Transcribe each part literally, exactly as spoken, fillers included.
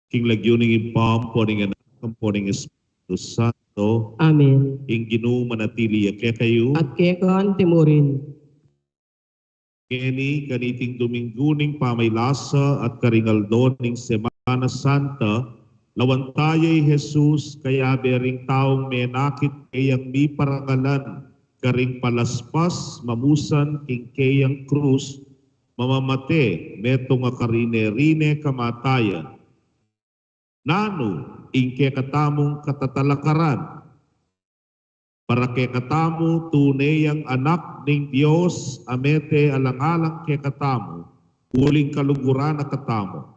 King lagyu ning Ibpa, ampo ning Anak, ampo ning Espiritu Santo. Amen. Ing Ginu manatili ya kekayu. At keka antimurin. Ngeni, kaniting Domingo ning pamaylasa at karing aldo ning Semana Santa, lawan taya i Jesus, kayabe ring taung menakit keyang miparangalan karing palaspas, mamusan king keyang krus, mamamate, metung a karine-rine kamatayan. Nanu ing kekatamung katatalakaran? Para kekatamu, tune yang anak ning Dios a mete alang-alang kekatamu, uling kaluguran na katamu.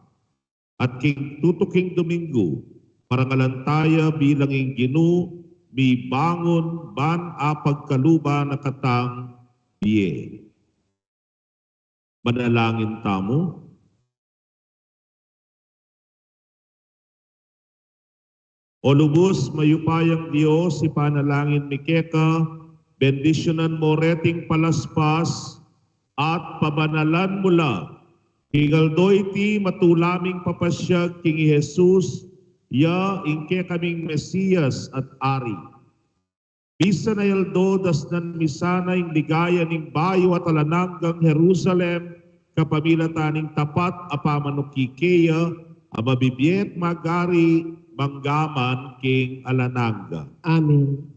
At king tutuking Domingo, parangalan taya bilang ing Ginu mibangun ban apagkaluban na katang bie. Manalangin tamu. O lubus mayupayang Dios, ipanalangin mi keka, bendisyunan mu reting palaspas at pabanalan mu la. King aldo iti matula ming papasyag king i Jesus, ya ing kekaming Mesias at Ari. Misan a aldo, dasnan mi sana ing ligaya ning bayu at alang anggang Jerusalem, kapamilatan ning tapat a pamanuki keya, a mabibie at magari manggaman king alang angga. Amen.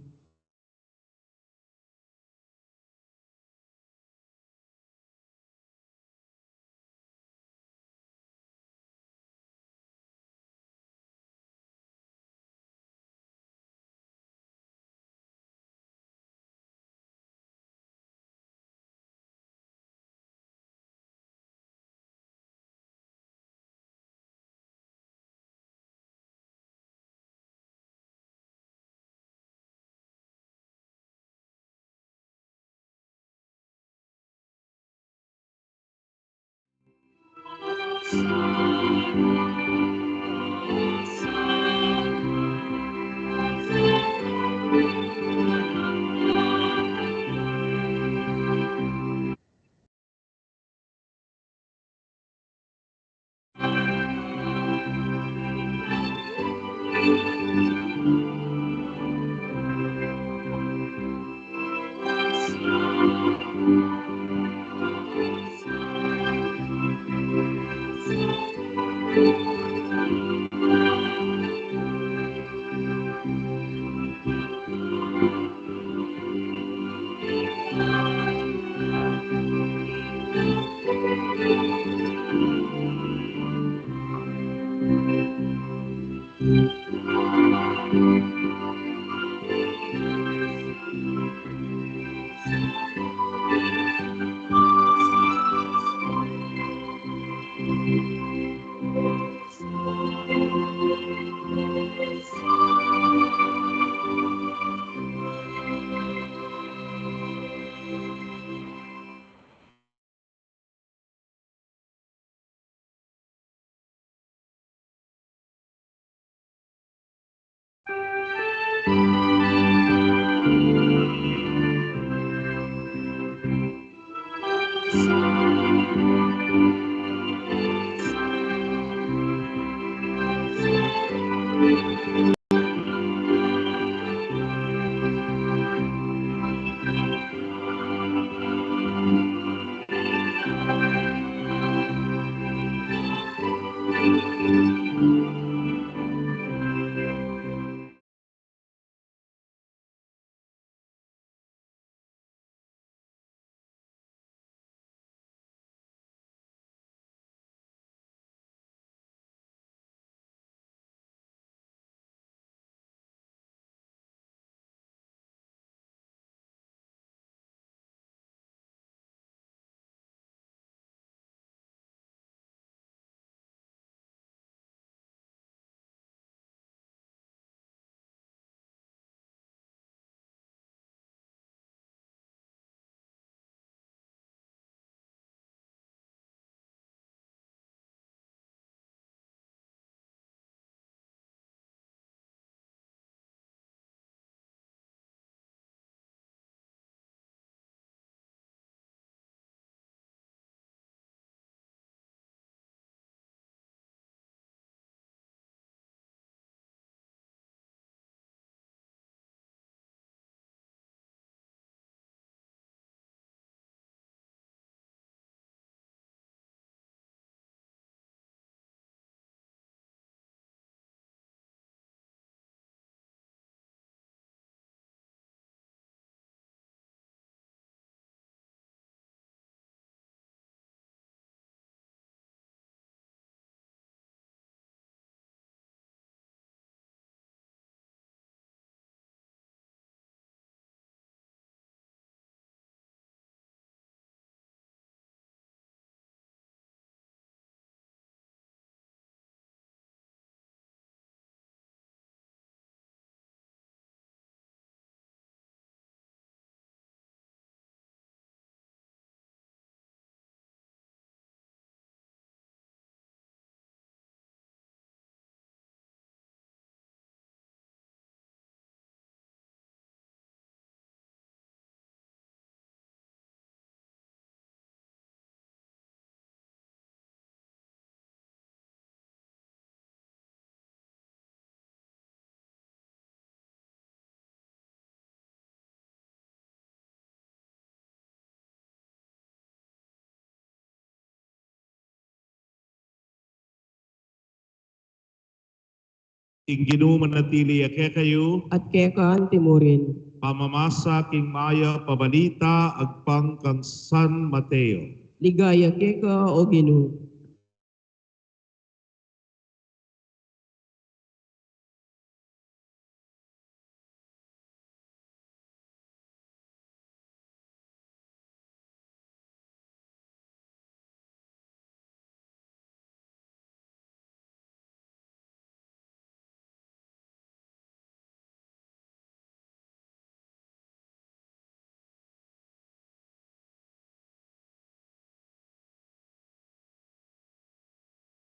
Ing Ginu manatili ya kekayu. At keka antimurin. Pamamasa king mayap a balita agpang kang San Mateo. Ligaya keka, O Ginu.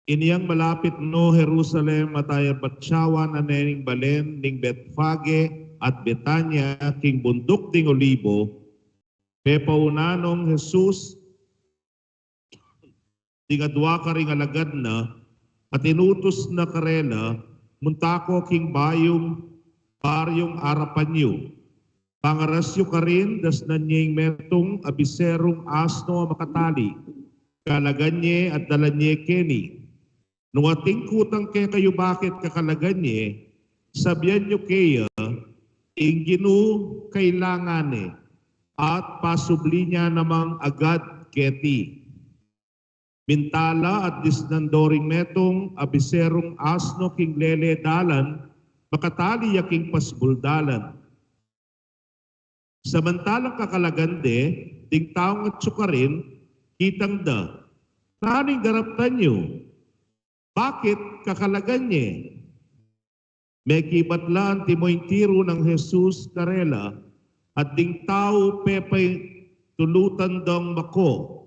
Inyang malapit no Jerusalem at ayabat siya wa na ne ning balen ning Betfage at Betania king bunduk ding Olibo, pepauna nong Jesus ding adwa karing alagad na, at inutus na karela, "Munta ko king bayung baryung arapan yu. Pangaras yu karin, dasnan ye ing metung a biserung asno a makatali, kalagan ye at dalan ye keni. Nung atin kutang kekayu bakit kakalagan ye, sabian yu keya, ing Ginu kailangan ne, at pasubli na namang agad keti." Minta la at disnan do ring metung a biserung asno king lele dalan, makatali ya king pasbul dalan. Samantalang kakalagan de, ding taung atyu karin, kitang da, "Nanu ing daraptan yu? Bakit kakalagan ye?" Mekibat la antimo ing tiru nang Jesus karela, at ding tau pepatulutan dang mako.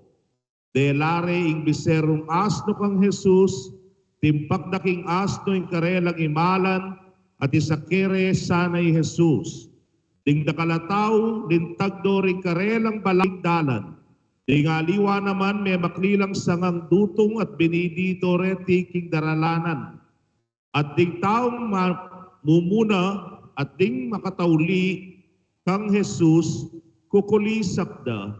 Dela re ing biserung asno kang Jesus, timpak da king asno ing karelang imalan, at isake re sana i Jesus. Ding dakal a tau lintag do ring karelang balang dalan. Ding aliwa naman memakli lang sangang dutung at binidi do reti king daralanan. At ding taung ma-, mumuna at ding makatauli kang Jesus, kukulisak da,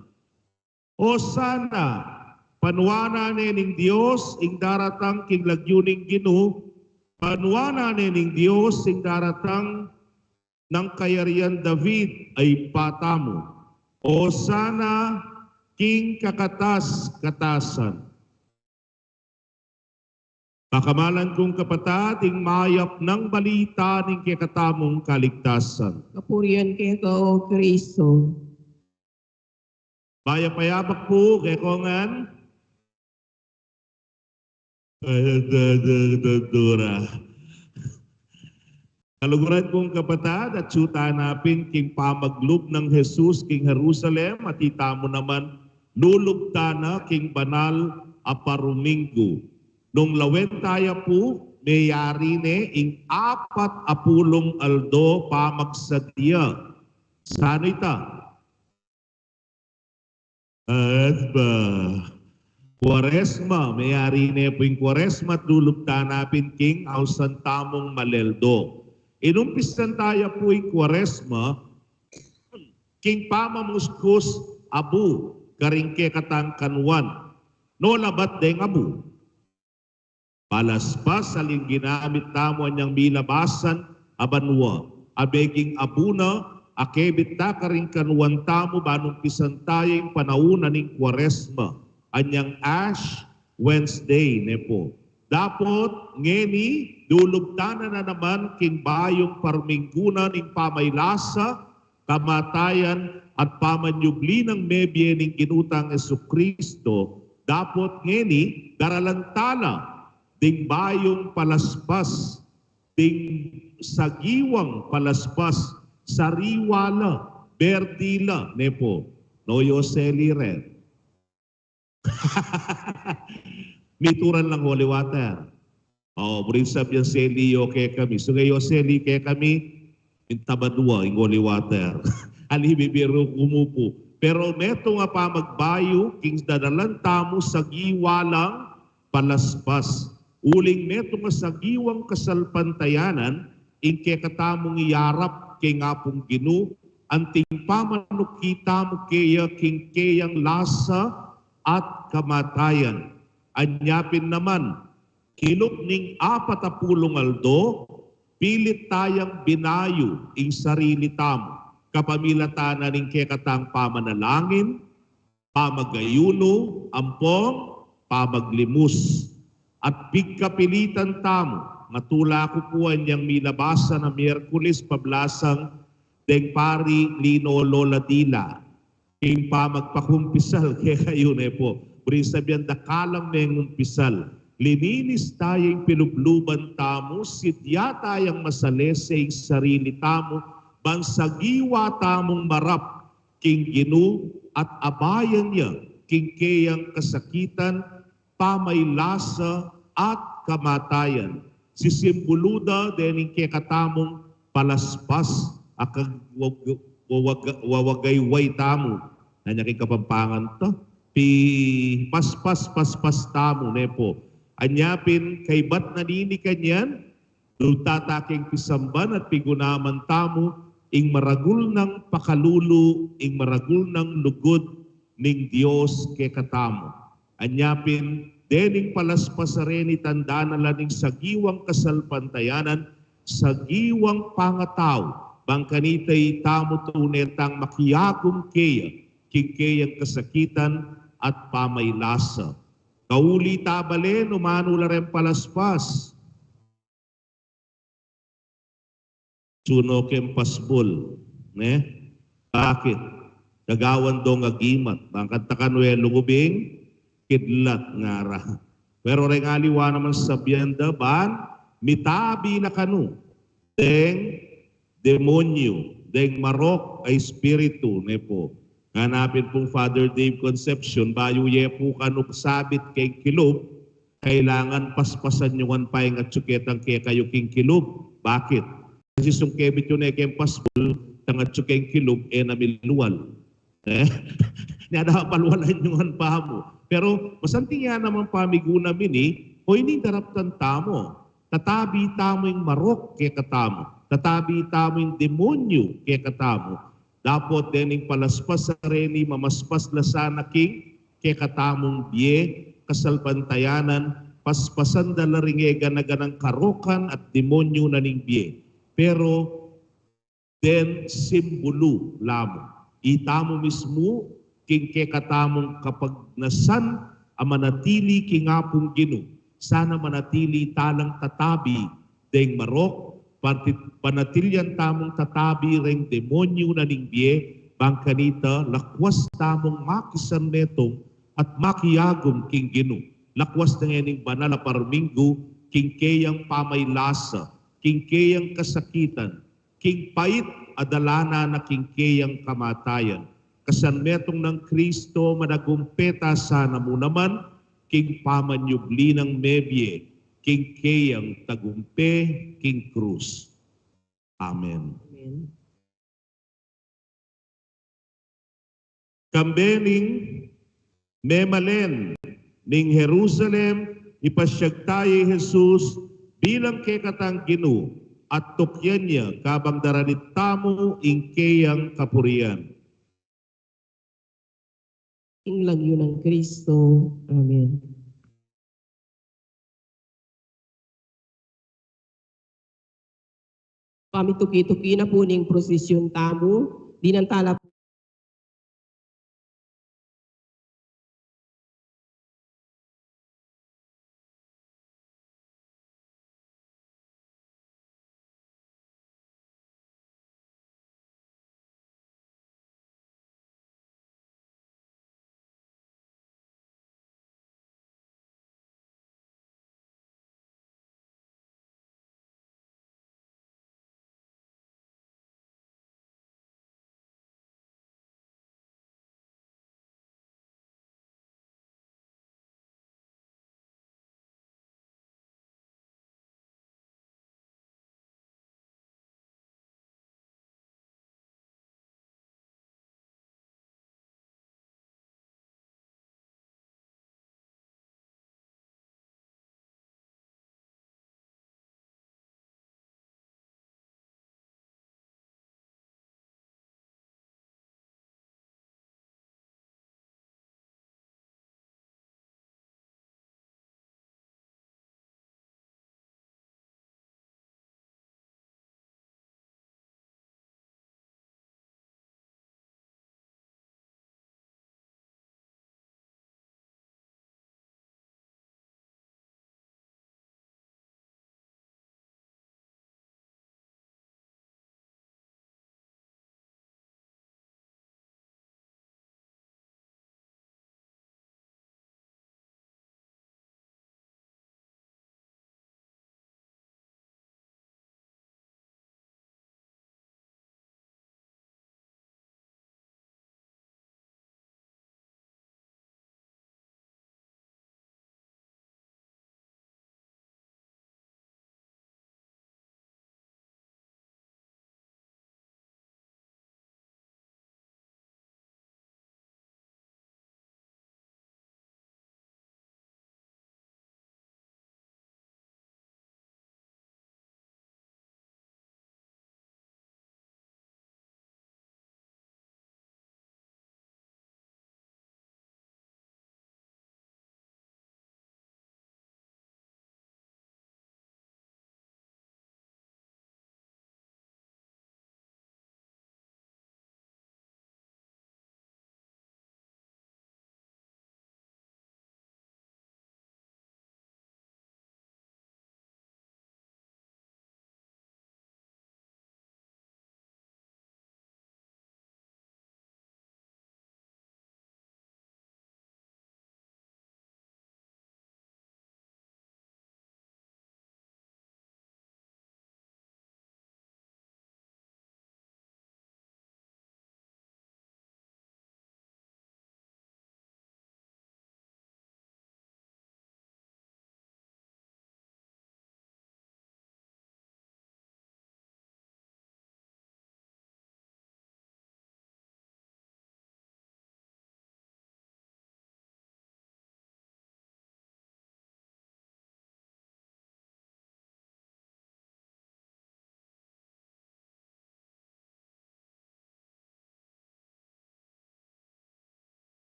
"Osana! Panuanan ne ning Dios ing daratang king lagyu ning Ginu! Panuanan ne ning Dios ing daratang nang kayarian David a ibpa tamu! Osana king kakatas-katasan!" Pakamalan kung kapatad, ing mayap nang balita ning kekatamung kaligtasan. Kapurian keka, O Kristo. Mayap a yabak pu kekayu ngan. Ay, da, da, da, dura. Kaluguran kung kapatad, atyu tana pin king pamaglub nang Jesus king Jerusalem, at itamu naman lulub tana king banal a paruminggu. Nung lawen taya pu, meyari ne ing apat a pulung aldo pamagsadya. Sanu ita? At ba, Kuaresma, meyari ne pu ing Kuaresma at lulub tana pin king ausan tamung maleldo. Inumpisan taya pu ing Kuaresma king pamamuskus abu karing kekatang kanuan. No labat deng abu? Palaspas, aling ginamit tamu anyang milabasan a banua, a beging abu na a kebit ta karing kanuan tamu ban umpisan taya ing panaun na ning Kuaresma, anyang Ash Wednesday, ne pu. Dapot ngeni, lulub tana na naman king bayung parminggu na ning pamaylasa, kamatayan at pamanyubli nang mebie ning Ginu tang Jesucristo, dapot ngeni daralan tala ding bayung palaspas, ding sagiwang palaspas, sariwa la, berdi la, ne pu. No, yo seli re. Mituran lang holy water. O, buring sabian seli yo kekami. Sugay yo seli kekami, minta banua ing holy water. Ali bibiru ku mu pu. Pero metung a pamagbayu, king dadalan tamu sagiwa lang palaspas. Uling metung a sagiwang kasalpantayanan, ing kekatamung iyarap keng Apung Ginu, anting pamanuki tamu keya king keyang lasa at kamatayan. Anya pin naman, kilub ning apat a pulung aldo, pilit tayang binayu ing sarili tamu kapamilatan na ning kekatang pamanalangin, pamagayunu, ampong pamaglimus. At pigkapilitan tamu, matula ku pu anyang milabasan a Miyerkules pablasang deng Pari Lino Lola Dila, ing pamagpakumpisal kekayu ne pu. Buring sabian, dakal lang mengumpisal. Lininis taya ing pilubluban tamu, sidya tayang masalese ing sarili tamu, ban sagiwa tamung marap king Ginu at abayan ya king keyang kasakitan, pamailasa at kamatayan. Sisimbulu da dening kekatamung palaspas a kag-, wag-, wawag-, wawagayway tamu. Anya king Kapampangan ta? Pipaspas-paspas tamu, ne pu. Anya pin kaybat na nini kanyan, dulta ta king pisamban at pigunaman tamu ing maragul nang pakalulu, ing maragul nang lugud ning Dios kekatamu. Anya pin, dening palaspas a reni tanda na la ning sagiwang kasalpantayanan, sagiwang pangatau, bang kanita itamu tune tang makiagum keya king keyang kasakitan at pamailasa. Kauli ta bale, nu manu la reng palaspas? Suno keng pasbul, ne? Bakit? Gagawan dong agimat. Bang kanita kanu e lungub ing kidlat, ngara. Pero reng aliwa naman sabian da ban mitabi na kanu deng demonyu, deng marok a espiritu, ne pu. Ngana pin pung Father Dave Concepcion, bayu ye pu kanu sabit keng kilub, kailangan paspasan yu ngan pa ing atsu ketang kekayu king kilub. Bakit? Kasi sungkebit yu ne keng pasbul, tang atsu keng kilub, e na milual. Eh? Nya da palwalan yu ngan pamu. Pero masanting ya naman pamiguna mini, o ini daraptan tamu. Tatabi tamu ing marok kekatamu. Tatabi tamu ing demonyu kekatamu. Dapot dening palaspas a reni mamaspas la sana king kekatamung bie, kasalpantayanan, paspasan da la ring e gana-ganang karokan at demonyu na ning bie. Pero den simbulu la mu. Itamu mismu, king kekatamung kapagnasan a manatili king Apung Ginu, sana manatili talang tatabi deng marok, panti-, panatilian tamung tatabi reng demonyu na ning bie, bang kanita lakwas tamung makisanmetung at makiagum king Ginu. Lakwas na ngening banal a parminggu, king keyang pamailasa, king keyang kasakitan, king pait a dalanan na king keyang kamatayan. Kasanmetung nang Kristo, managumpe ta sana mu naman king pamanyubli nang mebie, king keyang tagumpe king krus. Amen. Amen. Kambe ning memalen ning Jerusalem, ipasyag taya i Jesus bilang kekatang Ginu at tukyan ya kabang daralit tamu ing keyang kapurian. Ing lagyu nang Kristo. Amen. Pamituki-tuki na pu ning prosesyon tamu, dinan tala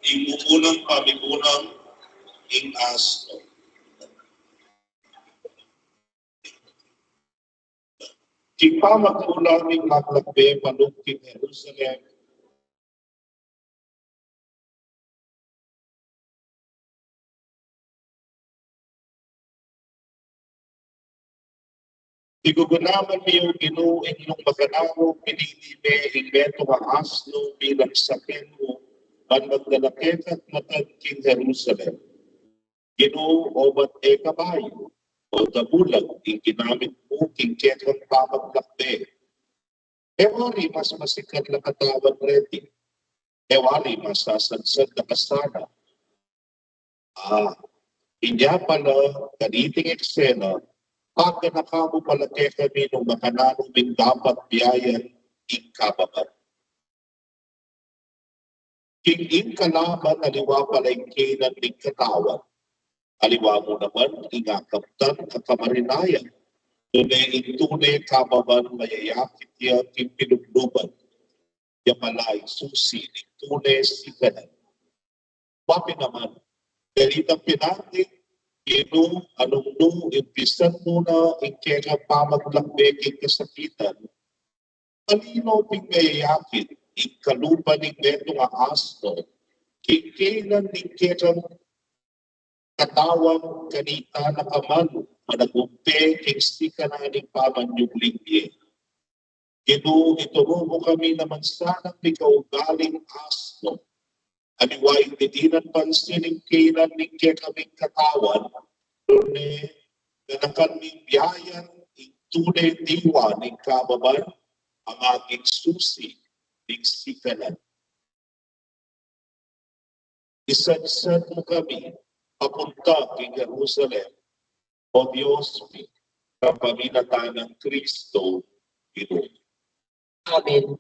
Ing mumunang pamikunam ning asno. King pamagkulang ning maglakbe pa lub king Jerusalem, pigugunaman mi, O Ginu, ing nung makananu pinili me ing metung a asno bilang sakyan mu, ban magdala keka matad king Jerusalem. Ginu, obat e kabayu o dabulag ing ginamit mu king kekang pamaglakbe? E wari mas masikan la katawan reti? E wari mas sasansal la kasana? A, inya pala, kaniting eksena, paganaka mu pala kekami nung makananu ming dapat biayan ing kababan. King ing kalaban aliwa pala ing kaynan ning katawan, aliwa mu naman ing akaptan a kamarinayan, nune ing tune kababan mayayakit ya king pilubluban, ya pala ing susi ning tune sikanan. Wa pin naman, kanitang pinatik, Ginu, anung nu impisan mu na ing kekang pamaglakbe king kasakitan, kaninu pin mayayakit ing kalupa ning metung a asno king kaynan ning kekang katawan? Kanita na ka man managumpe king sikanan ning pamanyubling bie. Ginu, ituru mu kami naman sanang mikaugaling asno, aliwa ing didinan pansin ing kaynan ning kekaming katawan, nune ganakan ming biayan ing tune diwa ning kababan, a maging susi ning sikanan. Isansal mu kami papunta king Jerusalem, O Dios mi, kapamilatan nang Kristo Ginu. Amen.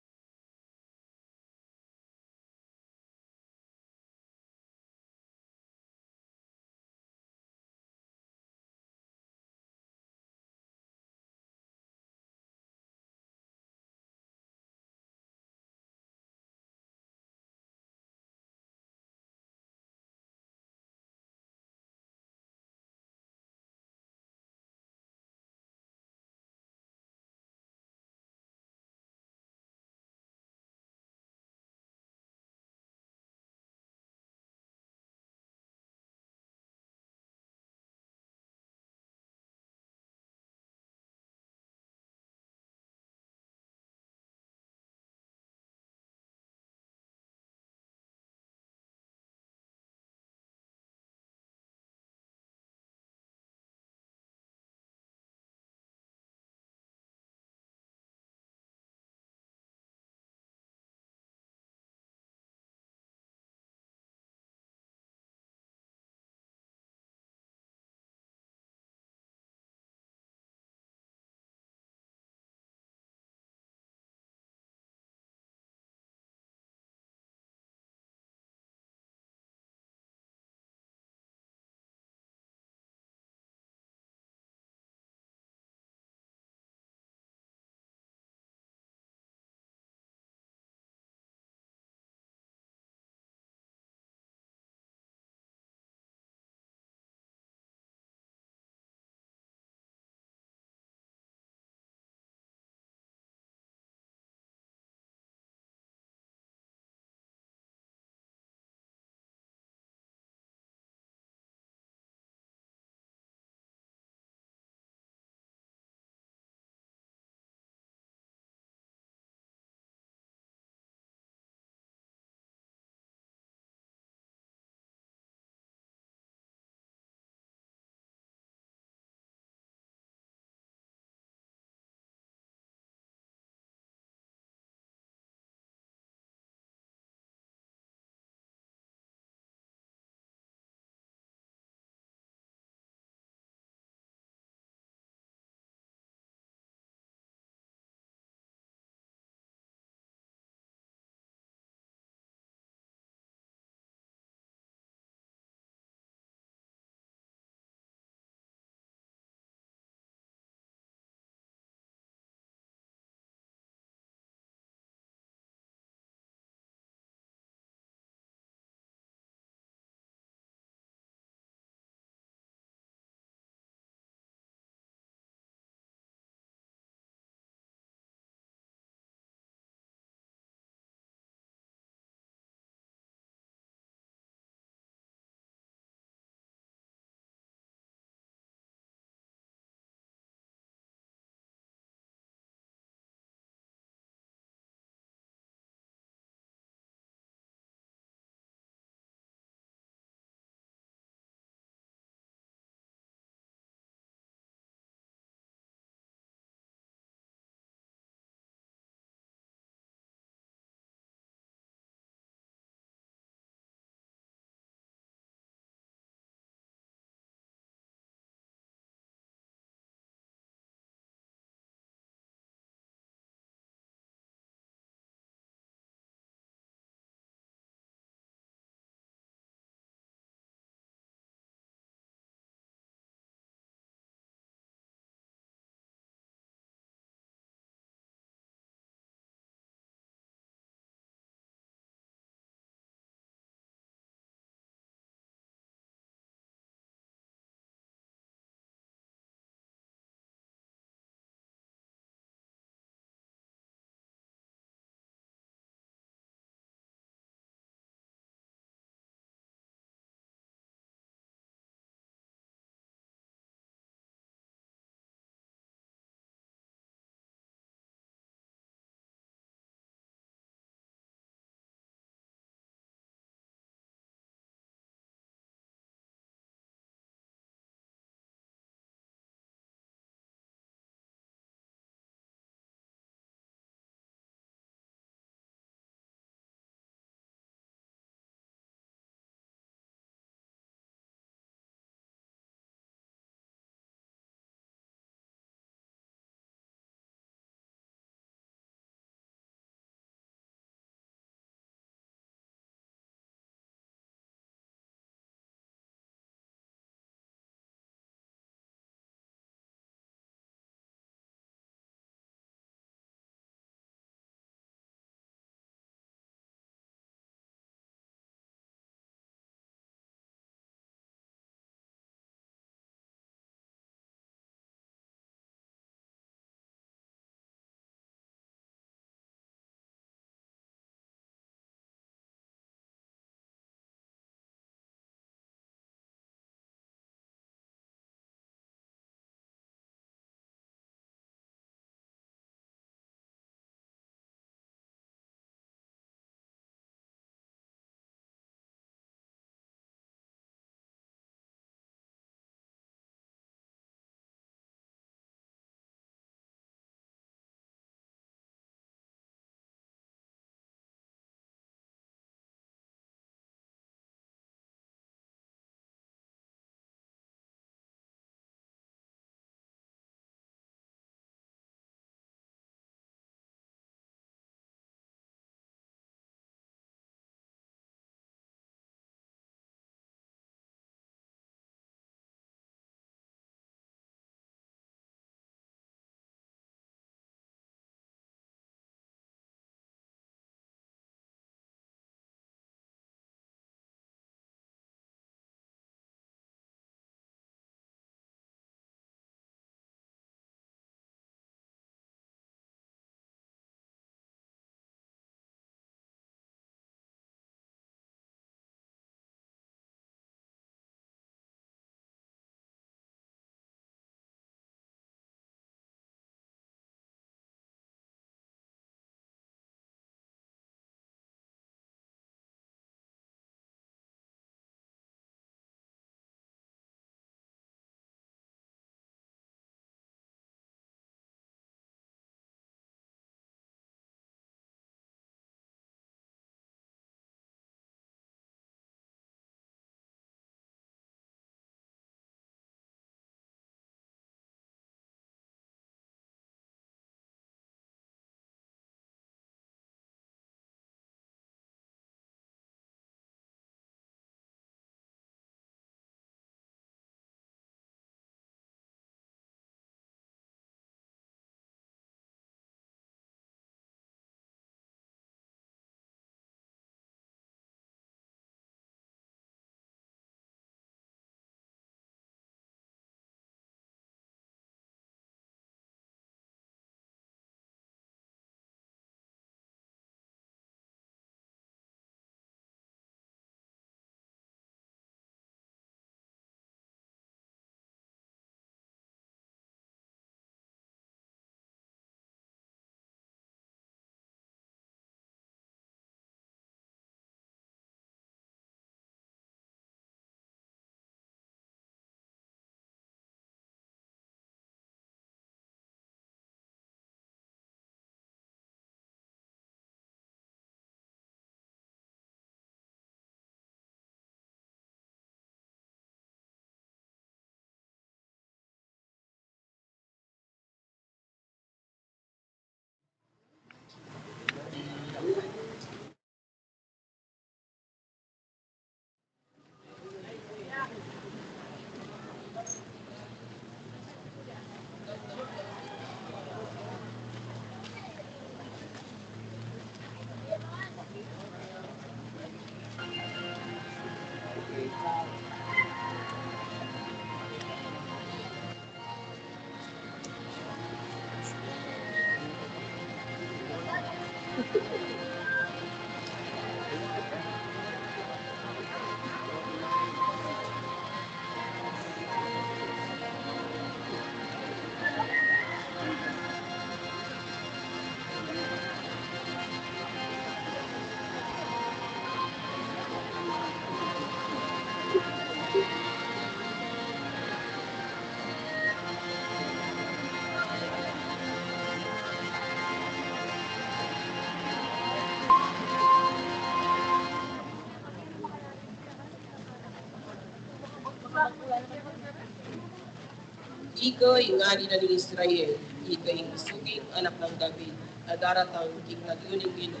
Ika ing Ari na ning Israel, ika ing suking anak nang David, a daratang king lagyu ning Ginu,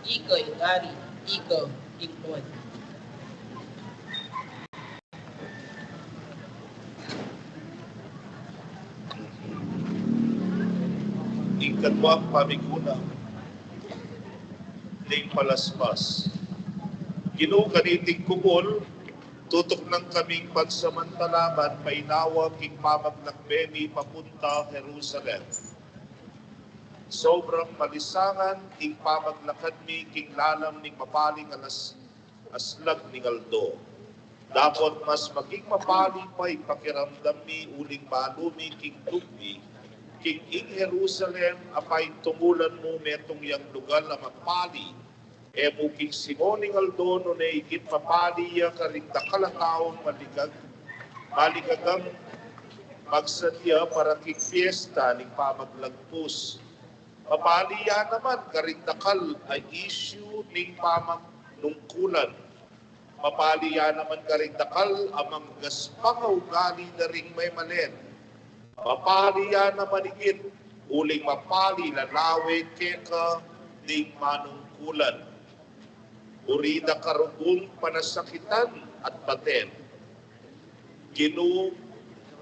ika ing Ari, ika ing Tuhan. Ing kaduang pamikuna, ning palaspas. Ginu, kaniting kubul, tutuknang kaming pansamantala ban painawa king pamaglakbe mi papunta Jerusalem. Sobrang malisangan ing pamaglakad mi king lalam ning mapaling alas aslag ning aldo. Dapot mas maging mapali pa ing pakiramdam mi uling balu mi king tugbi king ing Jerusalem a paintungulan mu metung yang lugal a mapali. E mu king singo ning aldo nune igit mapali ya karing dakal a taung maligag, maligagang magsadya para king piesta ning pamaglagpus. Mapali ya naman karing dakal a isyu ning pamanungkulan. Mapali ya naman karing dakal a manggaspang a ugali da ring memalen. Mapali ya naman igit uling mapali lalawe keka ding manungkulan. Buri da karugung panasakitan at baten. Ginu,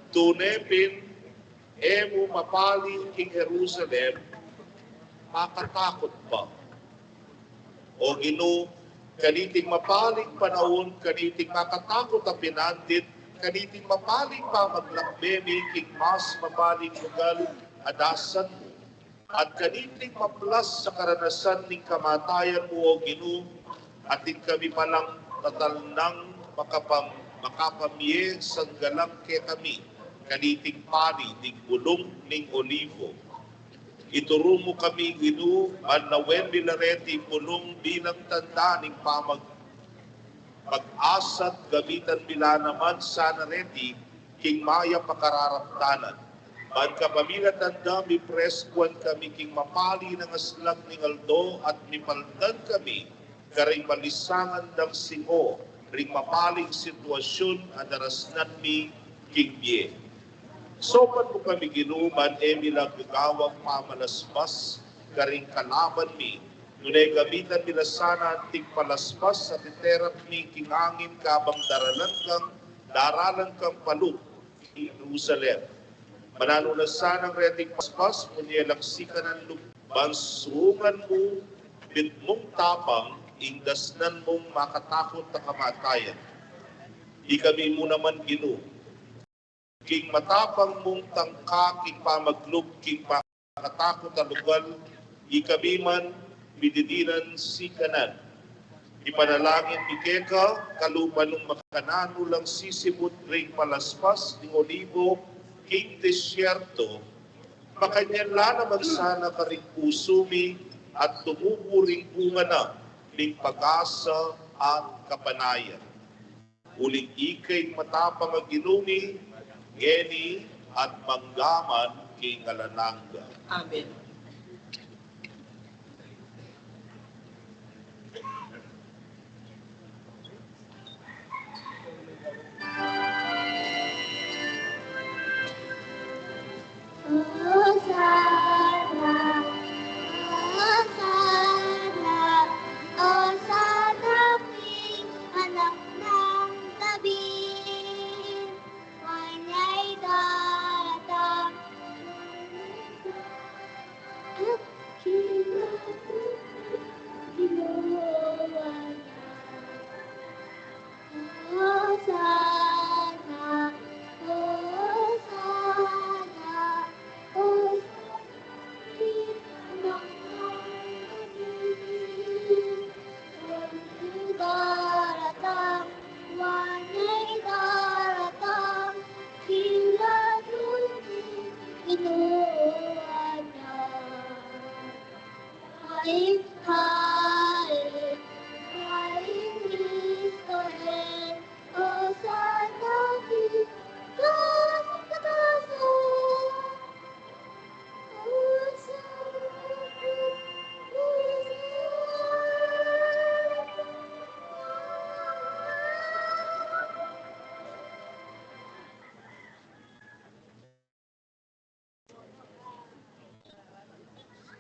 tune pin e mu mapali king Jerusalem, makatakut pa. O Ginu, kaniting mapaling panaun, kaniting makatakut a pinandit, kaniting mapaling pamaglakbe mi king mas mapaling lugal a dasan mu, at kaniting maplas a karanasan ning kamatayan mu, O Ginu, atin kami palang tatalnang makapam-, makapamie sanggalang kekami kaniting pali ning bulung ning olivo. Ituru mu kami, Ginu, ban lawen mi la reting bulung bilang tanda ning pamag-, pag-asa at gamitan mi la naman sana reti king mayap a kararaptanan. Ban kapamilatan da, mipreskuan kami king mapali nang aslag ning aldo at mipaldan kami karing malisangan dang singo ring mapaling sitwasyun a darasnan mi king bie. Saupan mu kami, Ginu, ban e mi la gagawang pamalaspas karing kalaban mi, nune gamitan mi la sana anting palaspas a titerap mi king angin kabang daralan kang, daralan kang palu king Jerusalem. Mananu na sanang reting palaspas, munye lang sikanan lub-, ban sungan mu mitmung tapang ing dasnan mung makatakut a kamatayan. Ikami mu naman, Ginu, king matapang mung tangka king pamaglub king makatakut a lugal, ikami man mididinan sikanan. Ipanalangin mi keka, kalupa nung makananu lang sisibut ring palaspas ning olibo king desierto, makanyan la naman sana karing pusu mi at tumubu ring bunga na ning pag-asa at kapanayan. Uling ika ing matapang a Ginu mi, ngeni at mangga man king alang angga. Amen. Hosanna, Hosanna, Hosanna king anak nang David. Kanya'y datang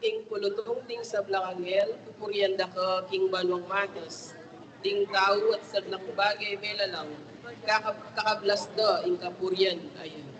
king pulutung ding sablang anghel, pupurian da ka king banuang matas. Ding tau at sablang bagay belalang, kaka-, kakablas da ing kapurian a yan.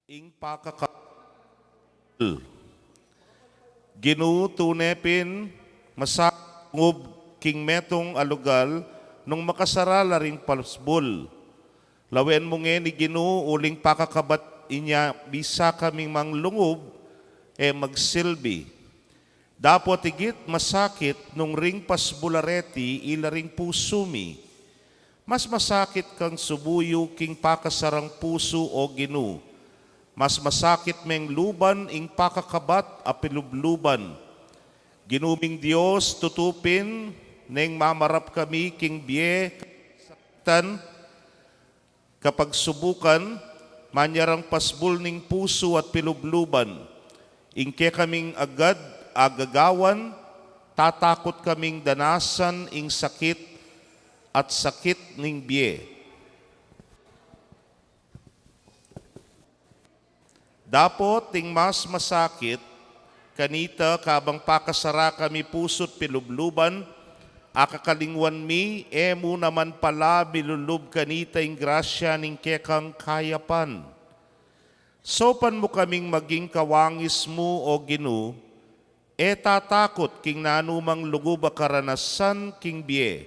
Ing pakaka-, Ginu, tune pin masakit lungub king metung a lugal nung makasara la ring pasbul. Lawen mu ngeni, Ginu, uling pakakabat inya bisa kaming manglungub e magsilbi. Dapot igit masakit nung ring pasbul a reti ila ring pusu mi. Mas masakit kang subuyu king pakasarang pusu, o Ginu. Mas masakit meng luban ing pakakabat a pilubluban. Ginu ming Dios, tutu pin neng mamarap kami king bie, kasakitan, kapagsubukan, manyarang pasbul ning pusu at pilubluban. Ing kekaming agad a gagawan, tatakut kaming danasan ing sakit at sakit ning bie. Dapot ing mas masakit kanita, kabang pakasara kami pusu't pilubluban, akakalingwan mi, e mu naman pala milulub kanita ing grasya ning kekang kayapan. Saupan mu kaming maging kawangis mu, o Ginu, e tatakut king nanumang lugub a karanasan king bie.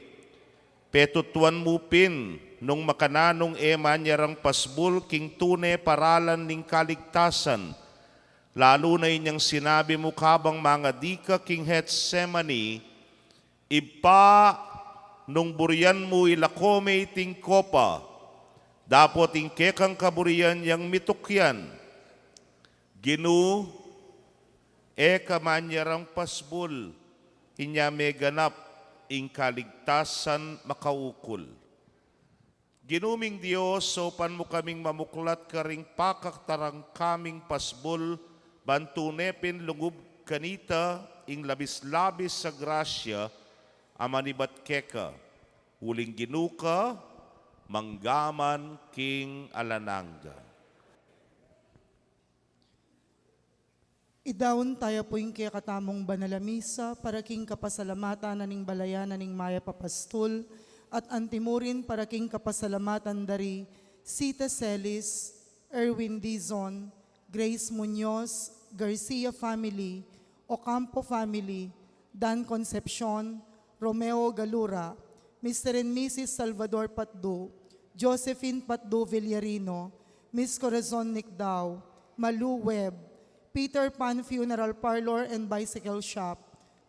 Petutuan mu pin nung makananung e manyarang pasbul king tune paralan ning kaligtasan, lalu na inyang sinabi mu kabang mangadi ka king Getsemani, "Ibpa, nung burian mu, ilako me iting kopa, dapot ing kekang kaburian yang mitukyan." Ginu, e ka manyarang pasbul, inya meganap ing kaligtasan makaukul. Ginu ming Dios, saupan mu kaming mamuklat karing pakatarang kaming pasbul, ban tune pin lungub kanita ing labis-labis a grasya a manibat keka, uling Ginu ka, manggaman king alang angga. Idaun taya pu ing kekatamung banal a misa para king kapasalamatan na ning balayan na ning mayap a pastul, at antimurin para king kapasalamatan da ri Sita Celis, Erwin Dizon, Grace Muñoz, Garcia family, Ocampo family, Dan Concepcion, Romeo Galura, Mister and Missus Salvador Patdu, Josephine Patdu Villarino, Miss Corazon Nicdao, Malu Webb, Peter Pan Funeral Parlor and Bicycle Shop,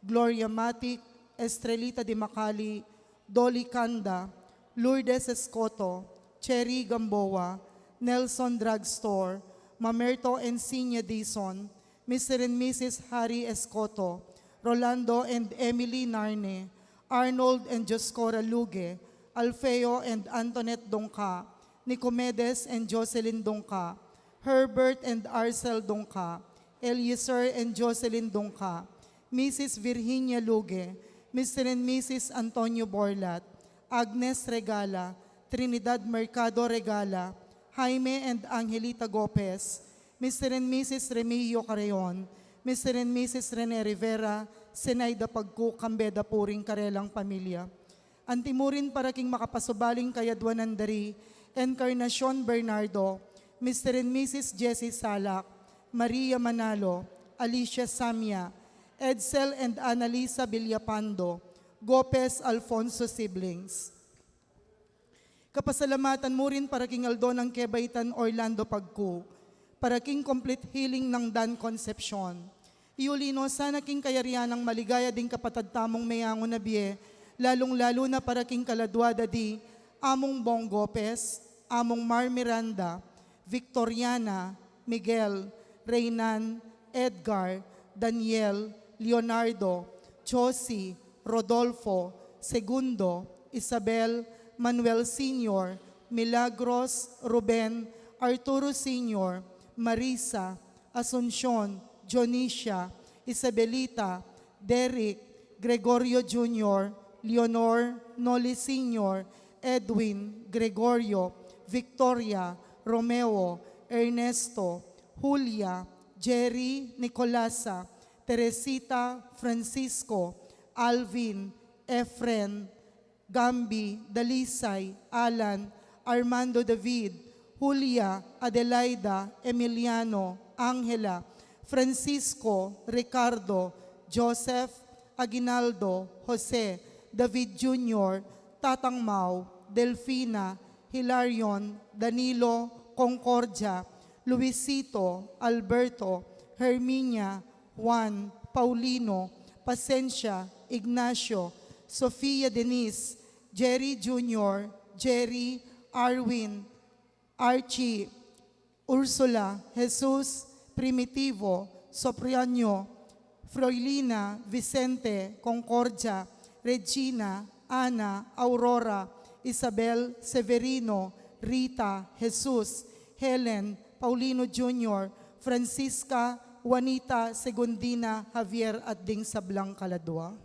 Gloria Matic, Estrelita Dimacali, Dolly Canda, Lourdes Escoto, Cherry Gamboa, Nelson Drugstore, Mamerto and Sinya Dizon, Mister and Missus Harry Escoto, Rolando and Emily Narne, Arnold and Joscora Luge, Alfeo and Antoinette Dongca, Nicomedes and Jocelyn Dongca, Herbert and Arcel Dongca, Eliezer and Jocelyn Dongca, Missus Virginia Luge, Mister and Missus Antonio Borlat, Agnes Regala, Trinidad Mercado Regala, Jaime and Angelita Gopez, Mister and Missus Remigio Carreon, Mister and Missus Rene Rivera, Zenaida Pagcu, kambe da pu ring karelang pamilya. Antimurin para king makapasubaling kayadwanan da ri Encarnacion Bernardo, Mister and Missus Jessie Salak, Maria Manalo, Alicia Samia, Edsel and Annalisa Villapando, Gopez Alfonso siblings. Kapasalamatan mu rin para king aldo nang kebaitan Orlando Pagcu, para king complete healing nang Dan Concepcion. Iuli no sana king kayarian nang maligaya ding kapatad tamung meyangu na bie, lalung-lalu na para king kaladua da di Among Bong Gopez, Among Mar Miranda, Victoriana, Miguel, Reynan, Edgar, Daniel, Leonardo, Josie, Rodolfo, Segundo, Isabel, Manuel Senior, Milagros, Ruben, Arturo Senior, Marisa, Asuncion, Dionisia, Isabelita, Derek, Gregorio Junior, Leonor, Noli Senior, Edwin, Gregorio, Victoria, Romeo, Ernesto, Julia, Jerry, Nicolasa, Teresita, Francisco, Alvin, Efren, Gambi, Dalisay, Alan, Armando David, Julia, Adelaida, Emiliano, Angela, Francisco, Ricardo, Joseph, Aguinaldo, Jose, David Junior, Tatang Mau, Delfina, Hilarion, Danilo, Concordia, Luisito, Alberto, Herminia, Juan, Paulino, Pasensia, Ignacio, Sofia Denise, Jerry Junior, Jerry, Arwin, Archie, Ursula, Jesus, Primitivo, Sopriano, Froilina, Vicente, Concordia, Regina, Ana, Aurora, Isabel, Severino, Rita, Jesus, Helen, Paulino Junior, Francisca, Juanita, Segundina, Javier, at ding sablang kaladua.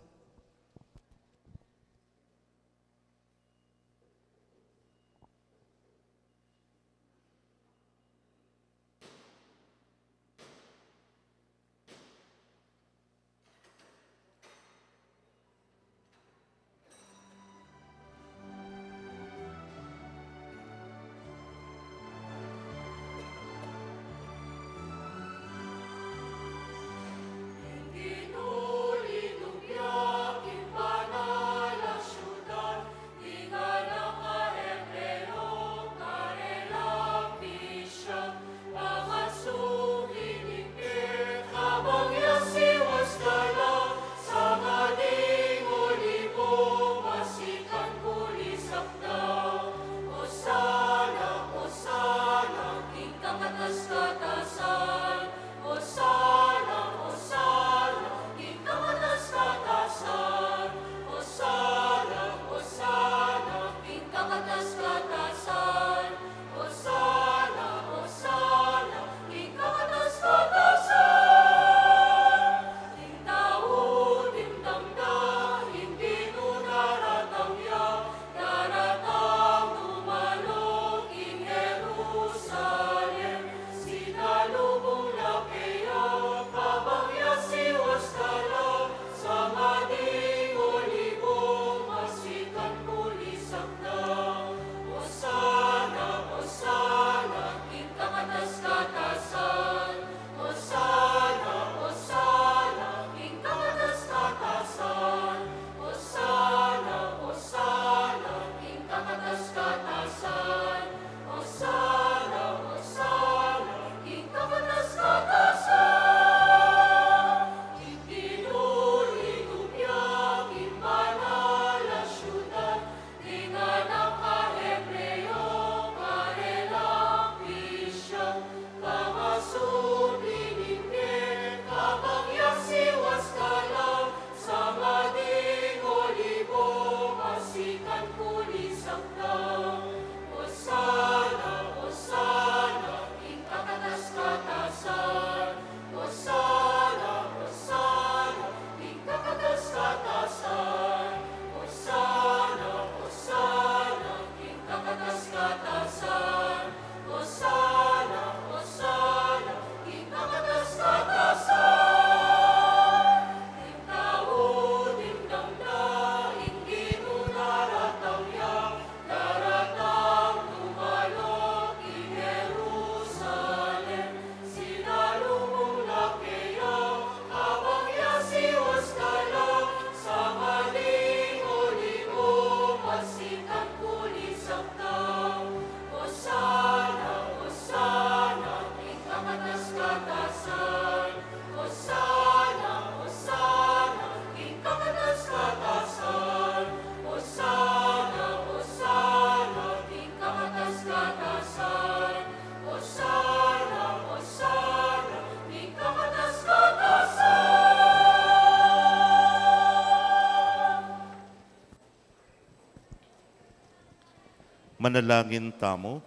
Manalangin tamu.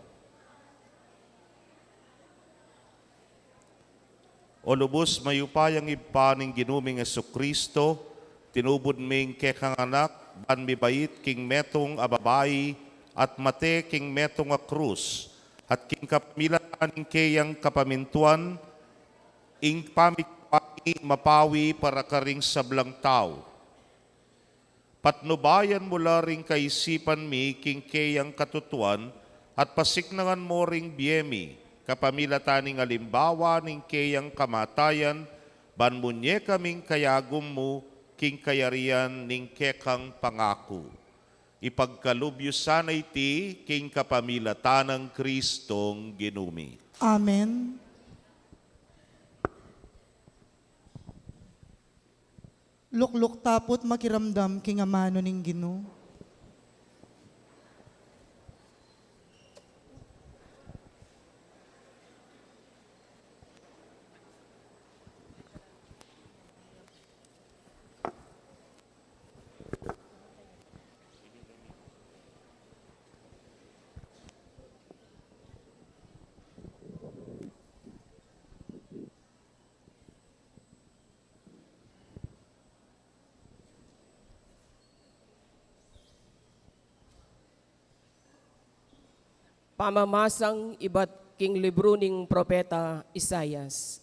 O lubus mayupayang Ibpa ning Ginu ming Jesucristo, tinubud ming kekang Anak, ban mibait king metung a babai, at mate king metung a krus, at king kapamilatan ning keyang kapamintuan, ing pamituan mi mapawi para karing sablang tau. Patnubayan mu la ring kaisipan mi king keyang katutuan, At pasiknangan mo ring bie mi, kapamilatan ning alimbawa ning keyang kamatayan, ban munye kaming kayagum mu, king kayarian ning kekang pangaku. Ipagkalub yu sana iti king kapamilatan nang Kristong Ginu mi. Amen. Lukluk ta pu't makiramdam king amanu ning Ginu. Pamamasang ibat king libru ning propeta Isaias.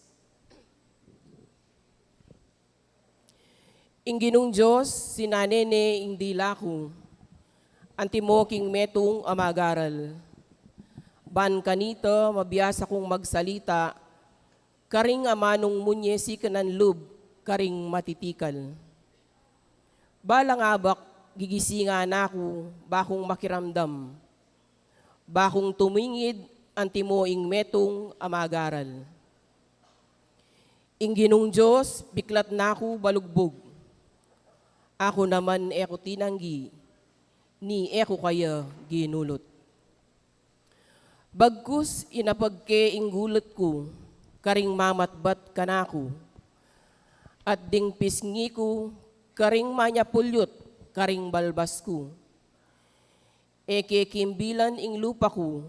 Ing Ginung Dios, sinane ne ing dila ku, antimo king metung a mag-aral. Ban kanita mabiasa kung magsalita, karing amanung munye sikanan lub, karing matitikal. Balang abak gigisingan aku, bakung makiramdam, bakung tumingid, antimo ing metung a mag-aral. Ing Ginung Dios, biklat na ku balugbug. Aku naman e ku tinanggi, ni e ku kaya ginulut. Bagkus inapag ke ing gulut ku, karing mamatbat kanaku, at ding pisngi ku, karing manyapulyut, karing balbas ku. E ke kimbilan ing lupa ku,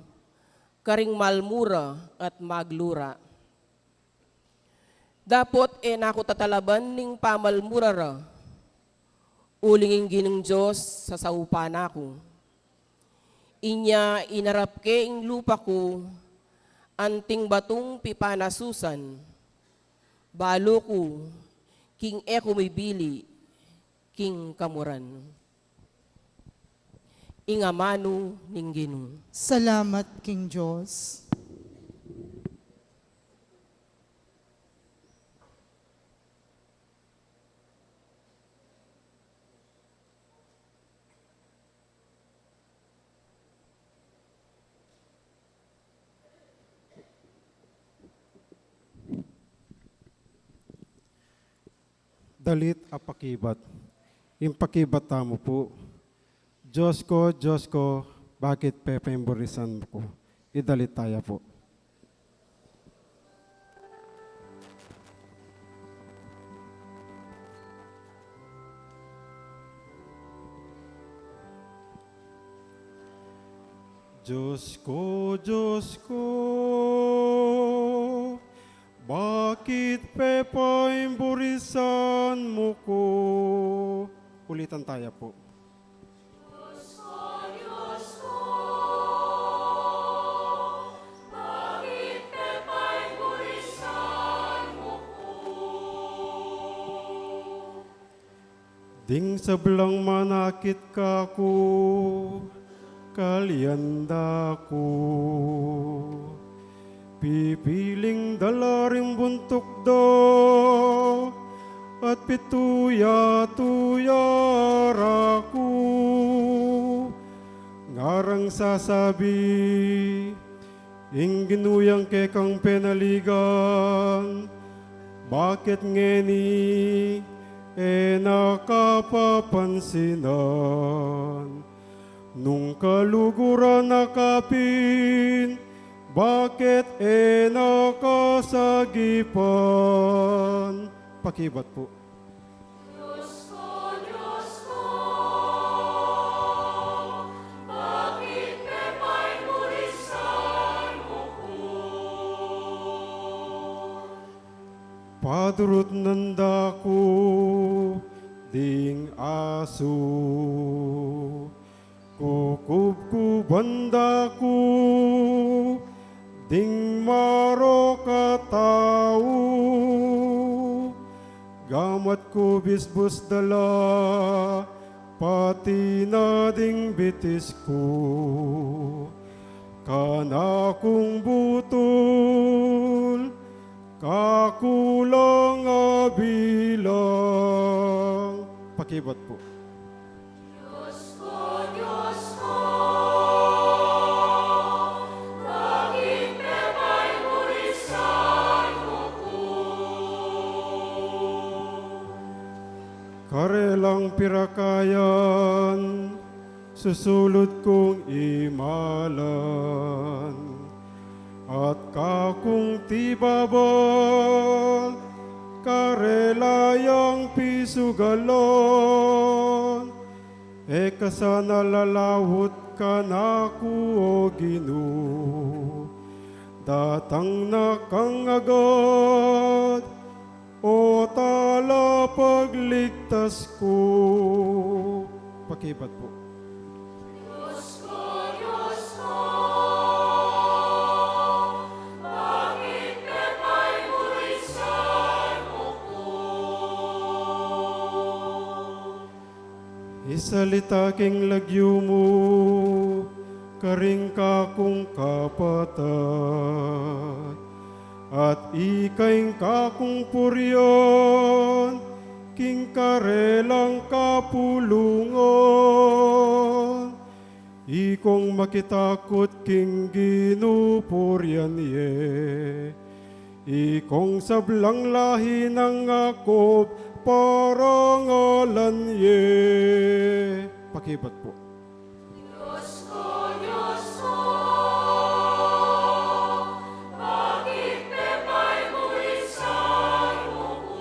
karing malmura at maglura. Dapot e na ku tatalaban ning pamalmura ra, uling ing Ginung Dios sasaupan na ku. Inya inarap ke ing lupa ku, anting batung pipanasusan, balu ku, king e ku mibili, king kamuran. Ing amanu ning Ginu. Salamat king Dios. Dalit a pakibat. Ing pakibat tamu pu, Dios ko, Dios ko, bakit pepaimburusan mu ku? Idalit taya pu. Dios ko, Dios ko, bakit pepaimburusan mu ku? Ulitan taya pu. Dios ko, Dios ko, bakit pepaimburusan mu ku? Ding sablang manakit kaku, kalian da ku. Pipiling da la ring buntuk da, at pituya-tuya ra ku. Ngarang sasabi, ing Ginu yang kekang penaligan, bakit ngeni e na ka papansinan? Nung kaluguran na ka pin, bakit e na ka sagipan? Pakibat pu. Dios ko, Dios ko, bakit pepaimburusan mu ku? Padurutnan da ku ding asu, kukubkuban da ku ding marok a tau. Gamat ku bisbus da la, pati na ding bitis ku. Kanakung butul, kaku lang a bilang. Pakibat pu. Dios ko, Dios ko, bakit pepaimurisan mu ku? Karelang pirakayan, susulud kung imalan, at kakung tibabal, karela yang pisugalan, e ka sana lalawut kanaku, O Ginu, datang na kang agad, O talapagligtas ku. Pakibat pu. Dios ko, Dios ko, bakit pepaimurisan mu ku? Isalita king lagyu mu karing kakung kapatad, at ika ing kakung purian king karelang kapulungan. Ikong makitakut king Ginu, purian ye. Ikong sablang lahi nang Jacob, parangalan ye. Pakibat pu. Dios ko, Dios ko, bakit pepaimurisan mu ku?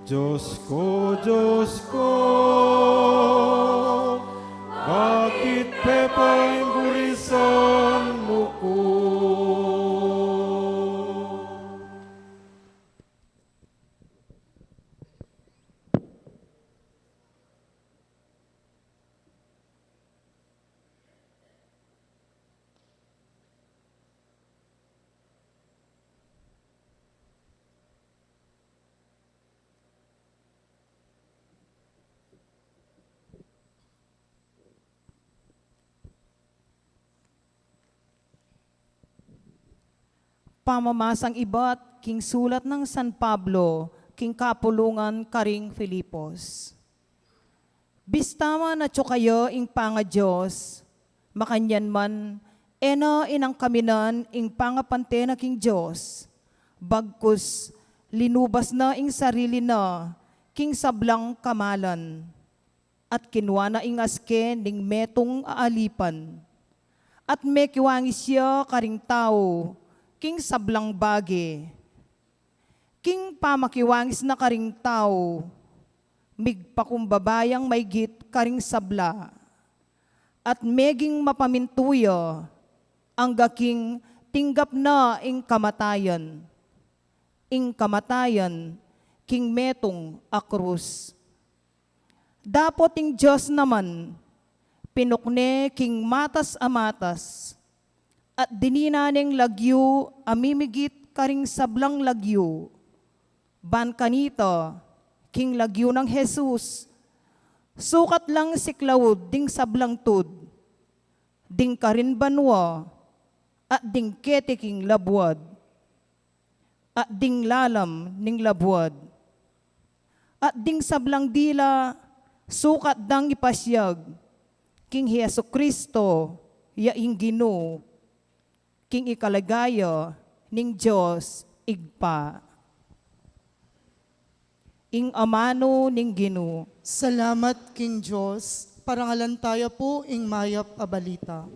Dios ko, Dios ko, bakit pepaimurisan mu ku? Pamamasang ibat king sulat nang San Pablo king kapulungan karing Filipos. Bista man atyu kaya ing pangadios, makanyan man, e na inangkaminan ing pangapante na king Dios, bagkus linubas na ing sarili na king sablang kamalan, at kinua na ing aske ning metung a alipan, at mekiwangis ya karing tau king sablang bage. King pamakiwangis na karing tau, migpakumbaba yang maigit karing sabla, at meging mapamintu ya, angga king tinggap na ing kamatayan, ing kamatayan king metung a krus. Dapot ing Dios naman, pinukne king matas a matas, at dinina neng lagyu a mimigit karing sablang lagyu, ban kanita, king lagyu nang Jesus, sukat lang siklaud ding sablang tud, ding karin banua, at ding keti king labuad, at ding lalam ning labuad, at ding sablang dila sukat dang ipasiag king Jesu-Cristo, ya ing Ginu, king ikaligaya ning Dios Ibpa. Ing amanu ning Ginu. Salamat king Dios. Parangalan taya pu ing mayap a balita.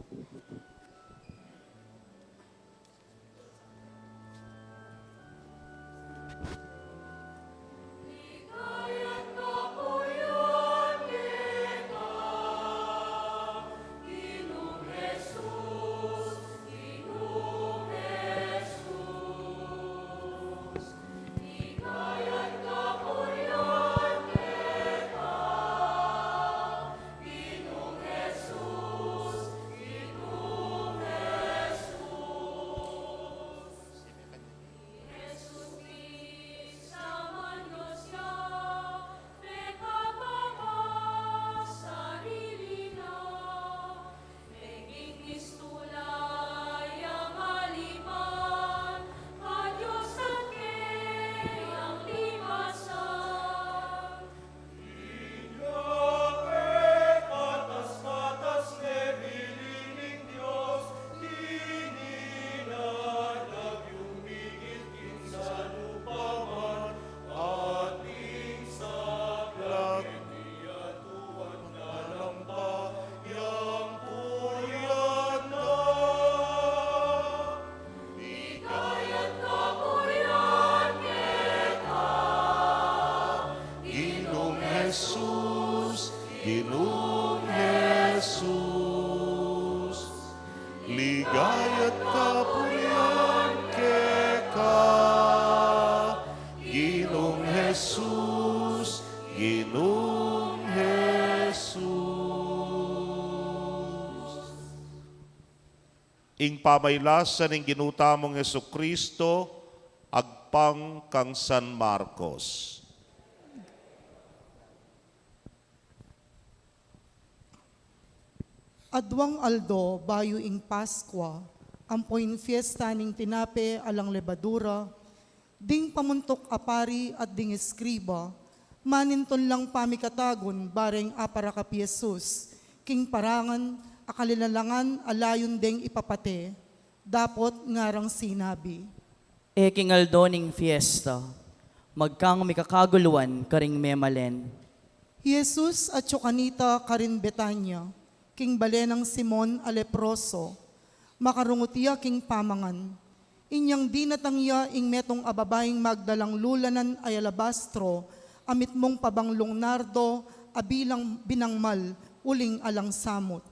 Ginung Jesus, ligaya't kapurian keka. Ginung Jesus, Ginung Jesus. Ing pamailasan ning Ginu tamung Jesucristo, agpang kang San Marcos. Aduang aldo bayu ing Paskua, ampo ing fiesta ning tinape alang lebadura, ding pamuntuk a pari at ding eskriba, manintun lang pamikatagun bareng aparakap i Jesus king parangan a kalilalangan a layun deng ipapate. Dapot ngarang sinabi, "E king aldo ning fiesta, magkang mikakaguluan karing memalen." I Jesus atyu kanita karin Betania, king bale nang Simon a leproso. Makarungut ya king pamangan. Inyang dinatang ya ing metung a babaing magdalang lulanan a alabastro a mitmung pabanglung nardo a bilang binangmal uling alang samut.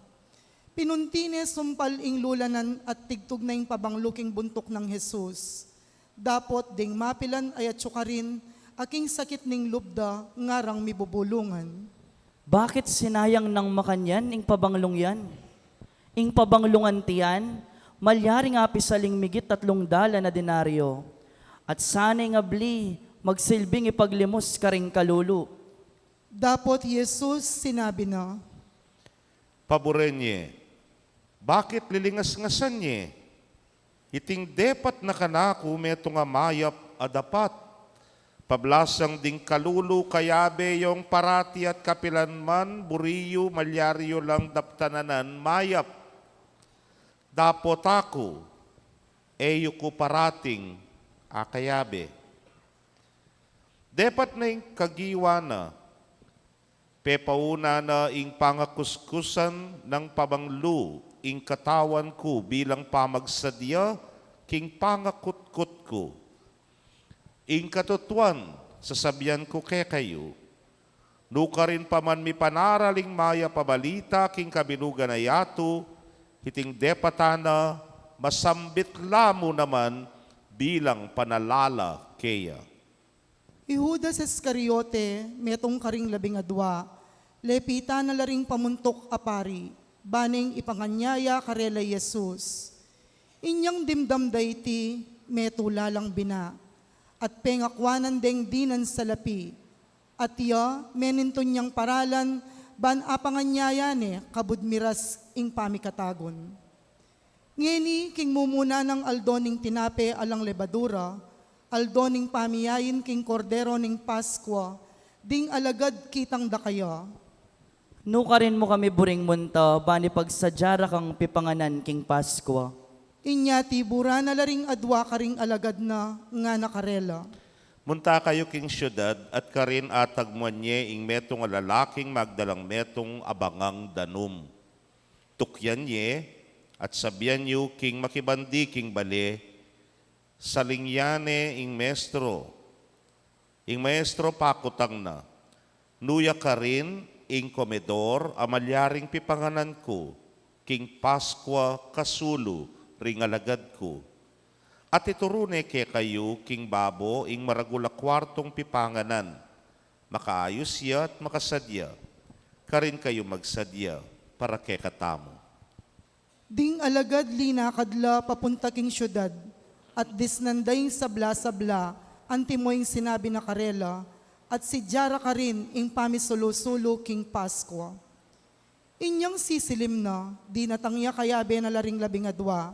Pinunti ne sumpal ing lulanan at tigtug na ing pabanglu king buntuk nang Jesus. Dapot ding mapilan a atyu karin a king sakit ning lub da ngarang mibubulungan, "Bakit sinayang nang makanyan ing pabanglung yan? Ing pabanglung antian, malyaring apisaling migit tatlung dalan a denaryo, at sana'y ngabli magsilbing ipaglimos karing kalulu." Dapot Jesus sinabi na, "Paburen ye, bakit lilingasngasan ye? Iting depat na kanaku metung a mayap a dapat. Pablasang ding kalulu kayabe yung parati at kapilan man buri yu malyari yu lang daptan anan mayap. Dapot aku, e yu ku parating akayabe. Depat na ing kagiwa na, pepauna na ing pangakuskusan nang pabanglu ing katawan ku bilang pamagsadya king pangakutkut ku. Ing katutuan, sasabian ku kekayu, nukarin pa man mipanaral ing mayap a balita king kabilugan a yatu, iting depatan na masambit la mu naman bilang panalala keya." I Judas Iscariote, metung karing labing adua, lepitan na la ring pamuntuk a pari, ba neng ipanganyaya karela i Jesus. Inyang dimdam da iti, metung la lang bina, at pengakuanan deng dinan salapi, at iya menintun yang paralan ban apanganyaya ne kabud miras ing pamikatagun. Ngeni king mumuna nang aldo ning tinape alang lebadura, aldo ning pamiyain king Kordero ning Paskua, ding alagad kitang da kaya, "Nukarin mu kami buring munta, ban ipagsadya ra kang pipanganan king Paskua." Inya tiburan na la ring adua karing alagad na, ngana karela, "Munta kayu king siudad, at karin atagmuan ye ing metung a lalaking magdalang metung a bangang danum. Tukyan ye, at sabian yu king makibandi king bale, 'Saling ya ne ing Maestro.' Ing Maestro pakutang na, 'Nu ya karin ing komedor a malyaring pipanganan ku king Paskua kasulu ring alagad ku?' At ituru ne kekayu king babo ing maragul a kuartung pipanganan. Makaayus ya at makasadya. Karin kayu magsadya para kekatamu." Ding alagad linakad la papunta king siudad, at disnan da ing sabla-sabla antimo ing sinabi na karela, at sidya ra karin ing pamisulu-sulu king Paskua. Inyang sisilim na, dinatang ya kayabe na la ring labing adua.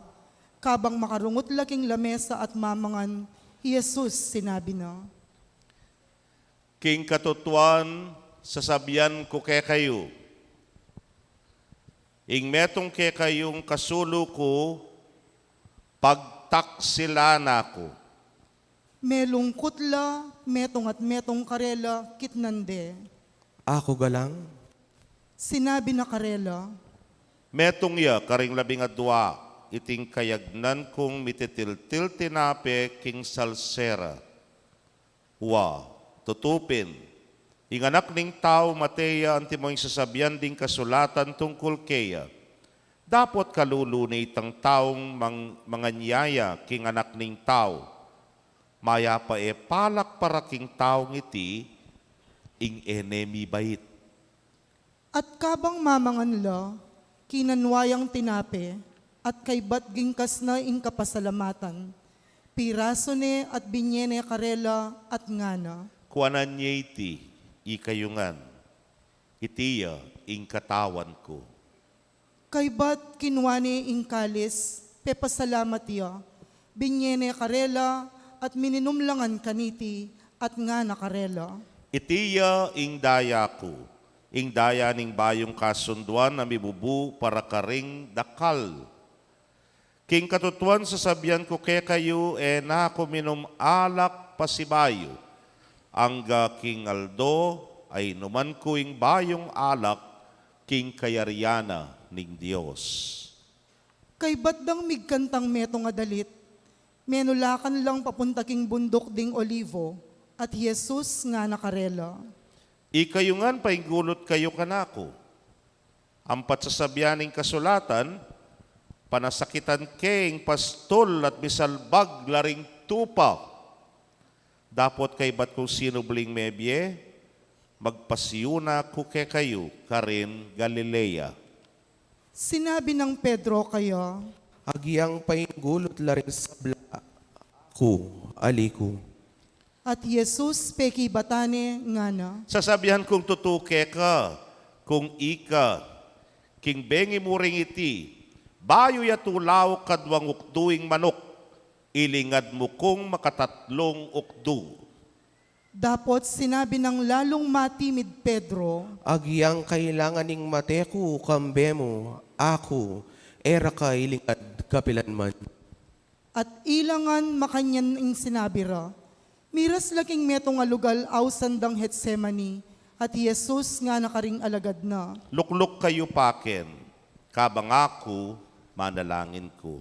Kabang makarungut la king lamesa at mamangan, i Jesus sinabi na, "King katutuan, sasabian ku kekayu, ing metung kekayung kasulu ku, pagtaksilan na ku." Melungkut la, metung at metung karela kitnan de. "Aku galang?" sinabi na karela. "Metung ya karing labing adua, iting kayagnan kung mititiltil tinape king salsera. Wa, tutu pin, Ing Anak ning Tau, mate ya antimo ing sasabian ding kasulatan tungkul keya. Dapot kalulu ne itang taung mang-, manganyaya king Anak ning Tau. Mayap a e palak para king taung iti ing e ne mibait. At kabang mamangan la, kinanua yang tinape, at kaybat gingkas na ing kapasalamatan, pirasu ne at binye ne karela, at ngana, Kuanan ye iti, ikayu ngan. Iti ya ing katawan ku. Kaybat kinua ne ing kalis, pepasalamat ya, binye ne karela, at mininum la ngan kaniti, at ngana karela, Iti ya ing daya ku, ing daya ning bayung kasunduan a mibubu para karing dakal. King katutuan sasabian ku kekayu, e na ku minum alak pasibayu, angga king aldo a inuman ku ing bayung alak king kayarian na ning Dios. Kaybat dang migkantang metung a dalit, menulakan lang papunta king bunduk ding Olivo, at Jesus ngana karela, Ikayu ngan painggulut kayu kanaku. Ampat sasabian ning kasulatan, panasakitan ke ing pastul at misalbag la ring tupa. Dapot kaybat kung sinubling mebie, magpasiuna ku kekayu karin Galilea. Sinabi nang Pedro kaya, Agyang painggulut la ring sabla, aku, ali ku. At Jesus pekibatan ne ngana, Sasabian kung tutu keka, kung ika, king bengi mu ring iti, bayu ya tulauk kaduang ukdu ing manuk, ilingad mu kung makatatlung ukdu. Dapot sinabi nang lalung matimid Pedro, Agyang kailangan ing mate ku kambe mu, aku, e ra ka ilingad kapilan man. At ila ngan makanyan ing sinabi ra. Miras la king metung a lugal ausan dang Getsemani, at Jesus ngana karing alagad na, Lukluk kayu paken, kabang aku manalangin ku.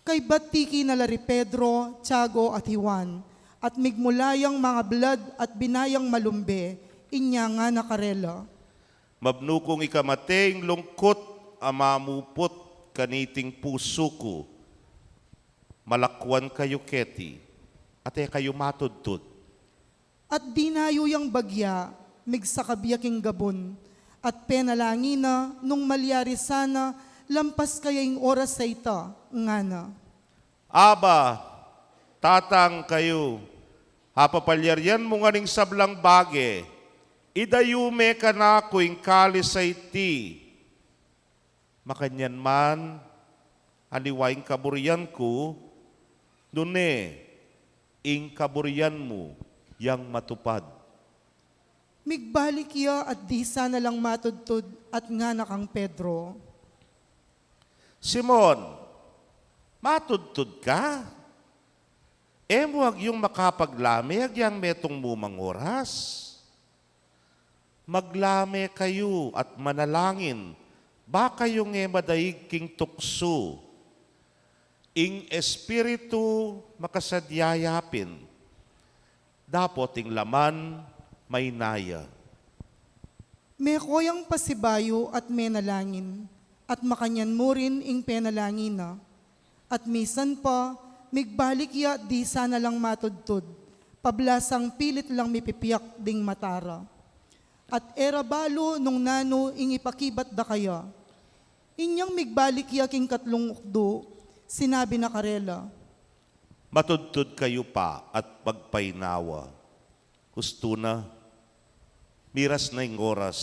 Kaybat tiki na la ri Pedro, Tiago, at Juan, at migmula yang mangablad at binayang malumbe, inya ngana karela, Mabnu kung ikamate ing lungkut a mamuput kaniting pusu ku. Malakwan kayu keti, at e kayu matudtud. At dinayu yang bagya, migsakab ya king gabun, at penalangin na, nung malyari sana, lampas kaya ing oras a ita, ngana, Aba, Tatang kayu, apapalyarian mu ngan ing sablang bage, idayu me kanaku ing kalis a iti. Makanyan man, aliwa ing kaburian ku, nune ing kaburian mu yang matupad. Migbalik ya at di sana lang matudtud at ngana kang Pedro, Simon, matudtud ka? E mu agyung makapaglame agyang metung mu mang oras? Maglame kayu at manalangin, ba kayung e madaig king tuksu. Ing espiritu makasadya ya pin, dapot ing laman maynaya. Meko yang pasibayu at menalangin, at makanyan mu rin ing penalangin na. At misan pa, migbalik ya di sana lang matudtud, pablasang pilit lang mipipiak ding mata ra. At e ra balu nung nanu ing ipakibat da kaya. Inyang migbalik ya king katlung ukdu, sinabi na karela, Matudtud kayu pa at magpainawa. Ustu na, miras na ing oras.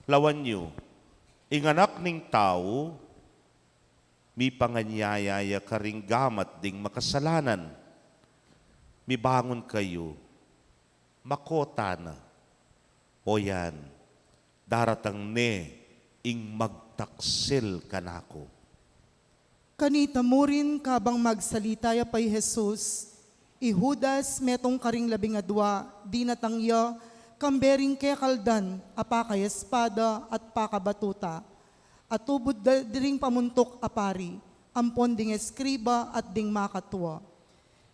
Lawan yu, ing Anak ning Tau, mipanganyaya ya karing gamat ding makasalanan. Mibangun kayu, makota na. O yan, daratang ne ing magtaksil kanaku. Kanita mu rin kabang magsalita ya pa i Jesus, i Judas, metung karing labing adua, dinatang ya, kambe ring kekaldan a pakaespada at pakabatuta, a tubud da ding pamuntuk a pari, ampon ding eskriba at ding makatua.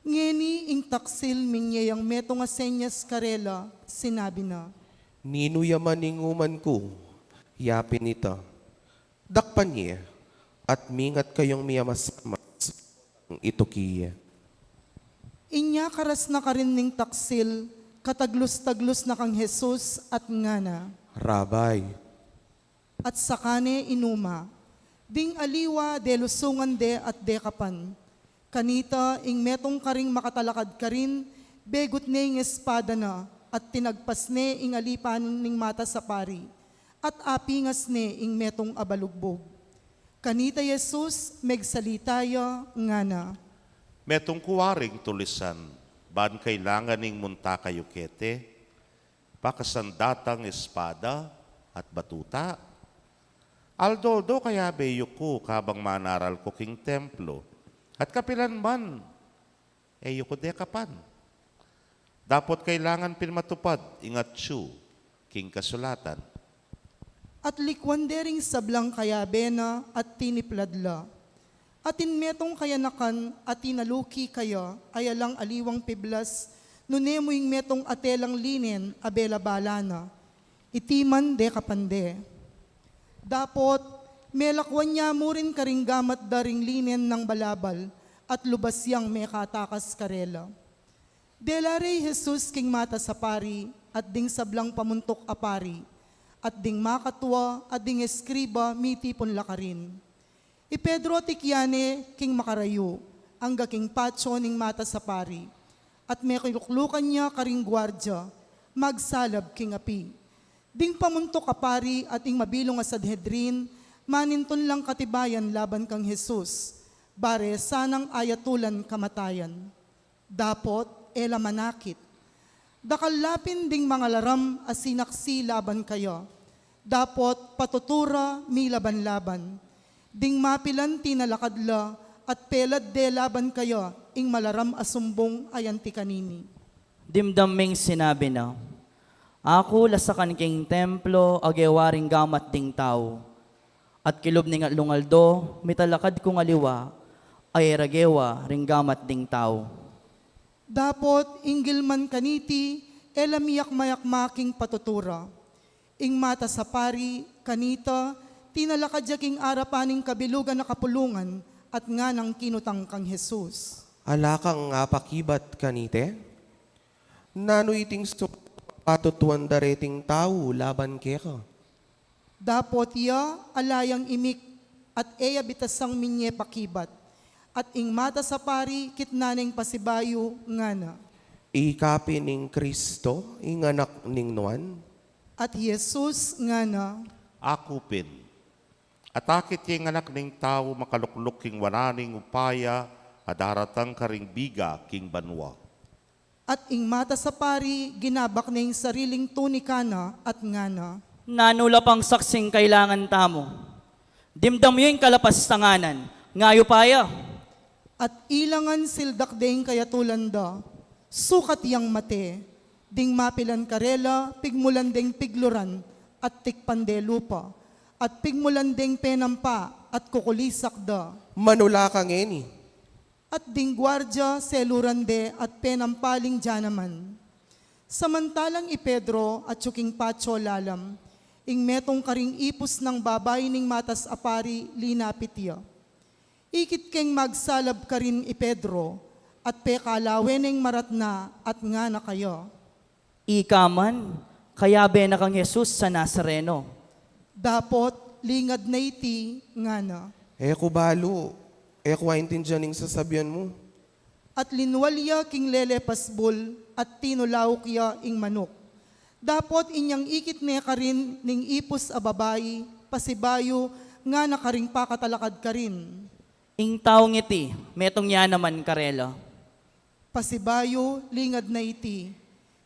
Ngeni ing taksil minie yang metung a senyas karela, sinabi na, "Ninu ya man ing uman ku, yapin ita. Dakpan ye, at mingat kayung miyamasama ituki ye." Inya karas na karin ning taksil, kataglus-taglus na kang Jesus at ngana, "Rabbi." At saka ne inuma. Ding aliwa delusungan de at dekapan. Kanita ing metung karing makatalakad karin, begut ne ing espada na, at tinagpas ne ing alipan ning matas a pari, at apingas ne ing metung a balugbug. Kanita Jesus megsalita ya, ngana, "Metung ku waring tulisan, ban kailangan ing munta kayu keti, pakasan datang espada at batuta? Aldo-aldo kayabe yu ku kabang manaral ku king templo, at kapilan man e yu ku dekapan. Dapot kailangan pin matupad ing atyu king kasulatan." At likuan de ring sablang kayabe na at tiniplad la. Atin metung kayanakan a tinaluki kaya, a alang aliwang piblas, nune mu ing metung a telang linen a bela-bala na. Iti man dekapan de. Dapot, melakwan ya mu rin karing gamat da ring linen nang balabal, at lubas yang mekatakas karela. Dela re i Jesus king matas a pari, at ding sablang pamuntuk a pari, at ding makatua, at ding eskriba mitipun la karin. I Pedro atikyan ne king makarayu, angga king patio ning matas a pari, at mekaluklukan ya karing guardia, magsalab king api. Ding pamuntuk a pari at ing mabilung a Sanhedrin, manintun lang katibayan laban kang Jesus, bare sanang ayatulan kamatayan. Dapot e la manakit. Dakal la pin ding mangalaram a sinaksi laban kaya. Dapot patutu ra milaban-laban. Ding mapilan tinalakad la at pelad de laban kaya ing malaram a sumbung a yanti kanini. Dimdam ming sinabi na, "Aku lasakan king templo a gewa ring gamat ding tau. At kilub ning atlung aldo, mitalakad kung aliwa, a e ra gewa ring gamat ding tau." Dapot, inggil man kaniti, e la miyakma-yakma king patutu ra. Ing matas a pari, kanita, tinalakad ya king arapan ning kabilugan a kapulungan, at nganang kinutang kang Jesus, "Ala kang apakibat kanite? Nanu iting su-, patutuan da reting tau laban keka?" Dapot iya, ala yang imik, at e ya bitasang minye pakibat. At ing matas a pari, kitnan neng pasibayu, ngana, "Ika pin ing Kristo, ing Anak ning Nuan?" At i Jesus ngana, "Aku pin. At akit ye ing Anak ning Tau makalukluk king wanan ning upaya a daratang karing biga king banua." At ing matas a pari, ginabak ne ing sariling tunika na at ngana, "Nanu la pang saksing kailangan tamu? Dimdam yu ing kalapastanganan, ngayu pa ya." At ilangan sildak de ing kayatulan da, sukat yang mate. Ding mapilan karela, pigmulan deng pigluran, at tikpan de lupa, at pigmulan deng penampa, at kukulisak da, "Manula ka ngeni." At ding guardia seluran de at penampa ling dian naman. Samantalang i Pedro atyu king patio lalam, ing metung karing ipus nang babai ning matas a pari linapit ya. Ikit keng magsalab karin i Pedro, at pekalawe neng maratna at ngana kaya, "Ika man, kayabe na kang Jesus a Nazareno." Dapot lingad na iti, ngana, "E ku balu, e ku aintindian ing sasabian mu." At linwal ya king lele pasbul, at tinulauk ya ing manuk. Dapot inyang ikit ne karin ning ipus a babai, pasibayu, ngana karing pakatalakad karin, "Ing taung iti, metung ya naman karela." Pasibayu, lingad na iti,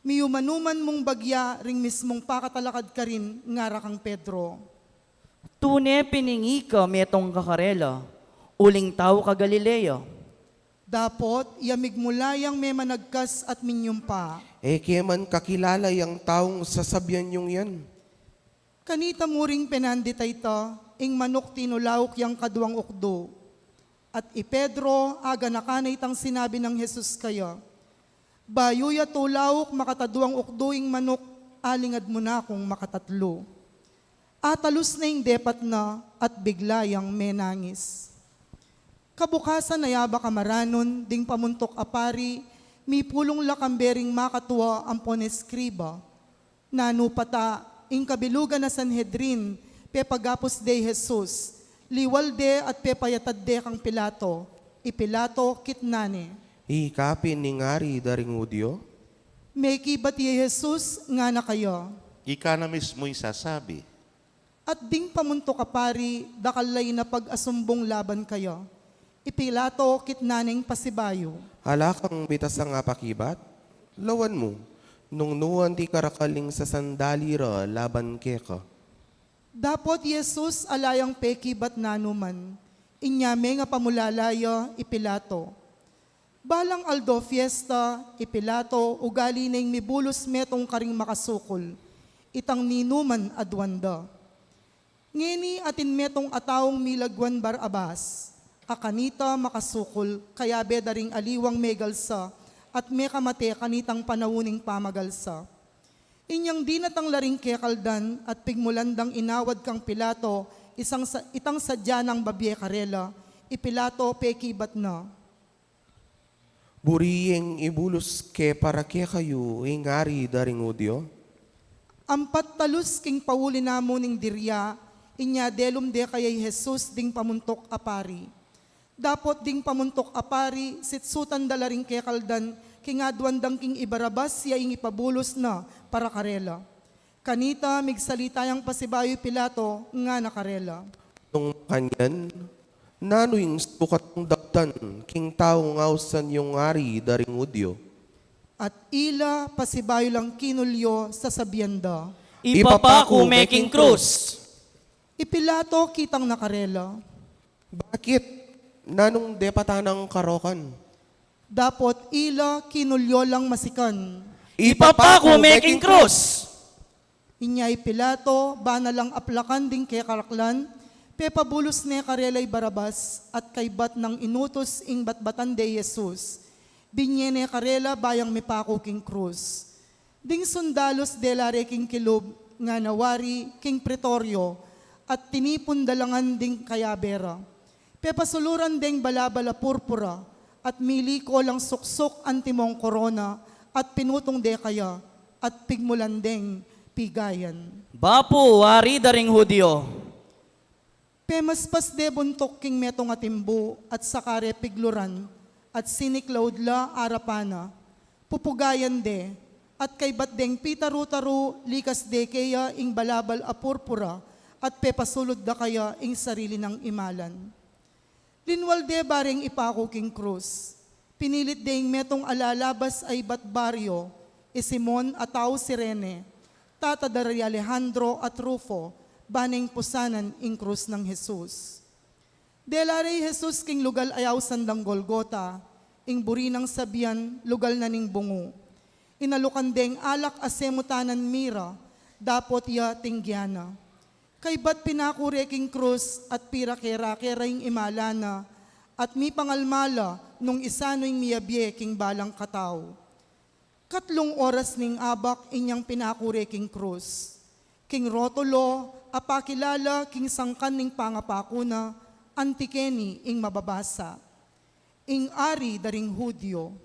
"Miyumanuman mung bagya ring mismung pakatalakad karin, ngara kang Pedro." "Tune pin ing ika metung ka karela, uling tau ka Galilea." Dapot, iya migmula yang memanagkas at minyumpa, "E ke man kakilala yang taung sasabian yung yan." Kanita mu ring penandit a ita, ing manuk tinulauk yang kaduang ukdu. At i Pedro, aganakan na itang sinabi nang Jesus kaya, "Bayu ya tulauk makataduang ukdu ing manuk, alingad mu na kung makatatlu." Atalus na ing depat na at bigla yang menangis. Kabukasan, ayaba kamaranun, ding pamuntuk a pari, mipulung la kambe ring makatua ampon eskriba. Nanu pa ta, ing kabilugan a Sanhedrin, pepagapus de i Jesus, liwal de at pepayatad de kang Pilato. I Pilato kitnan ne, "Ika pin ing ari da ring Judio?" Mekibat ya i Jesus, ngana kaya, "Ika na mismu ing sasabi." At ding pamuntuk a pari, dakal la inapag a sumbung laban kaya. I Pilato kitnan neng pasibayu, "Ala kang bitasang apakibat? Lawan mu, nung nu anti karakal ing sasandali ra laban keka." Dapot i Jesus ala yang pekibat nanu man, inya mengapamulala ya i Pilato. Balang aldo fiesta, i Pilato ugali neng mibulus metung karing makasukul, itang ninuman a duan da. Ngeni atin metung a taung milagwan Barrabas, a kanita makasukul, kayabe da ring aliwang megalsa at mekamate kanitang panaun ning pamagalsa. Inyang dinatang la ring kekaldan at pigmulan dang inawad kang Pilato isang sa-, itang sadya nang babie karela, i Pilato pekibat na, "Buri yeng ibulus ke para kekayu ing ari da ring Judio?" Ampat talus king pauli na mu ning dirya, inya delum de kaya i Jesus ding pamuntuk a pari. Dapot ding pamuntuk a pari, sitsutan da la ring kekaldan, king aduan dang king i Barrabas ya ing ipabulus na para karela. Kanita, migsalita yang pasibayu i Pilato, ngana karela, "Nung makanyan, nanu ing sukat kung daptan king taung ausan yung ari da ring Judio?" At ila pasibayu lang kinulyo, sasabian da, "Ipapaku me king krus." I Pilato kitang na karela, "Bakit? Nanung depatan nang karokan?" Dapot ila kinulyo lang masikan, "Ipapaku me king krus." Inya i Pilato, bana lang aplakan ding kekaraklan, pepabulus ne karela i Barrabas, at kaybat nang inutus ing batbatan de i Jesus, binye ne karela ba yang mipaku king krus. Ding sundalus dela re king kilub, ngana wari king pretoryo, at tinipun da la ngan ding kayabe ra. Pepasuluran deng balabal a purpura, at miliko lang suksuk antimong korona, at pinutung de kaya, at pigmulan deng pigayan, "Bapu, ari da ring Judio!" Pemaspas de buntuk king metung a timbu, at saka re pigluran, at siniklaud la arapan na. Pupugayan de, at kaybat deng pitaru-taru, likas de keya ing balabal a purpura, at pepasulud da kaya ing sarili nang imalan. Linwal de ba reng ipaku king krus. Pinilit de ing metung a lalabas a ibat baryo, i Simon a tau Cirene, tata da ri Alejandro at Rufo, ba neng pusanan ing krus nang Jesus. Dela re i Jesus king lugal a ausan dang Golgota, ing buri nang sabian, lugal na ning bungu. Inalukan deng alak a semutanan mira, dapot ya tinggian na. Kaybat pinaku re king krus at pirake-rake ra ing imalan na, at mipangalma la nung isanu ing miyabie king balang katau. Katlung oras ning abak inyang pinaku re king krus. King rotulo, apakilala king sangkan ning pangapaku na, anti keni ing mababasa, "Ing Ari da ring Judio."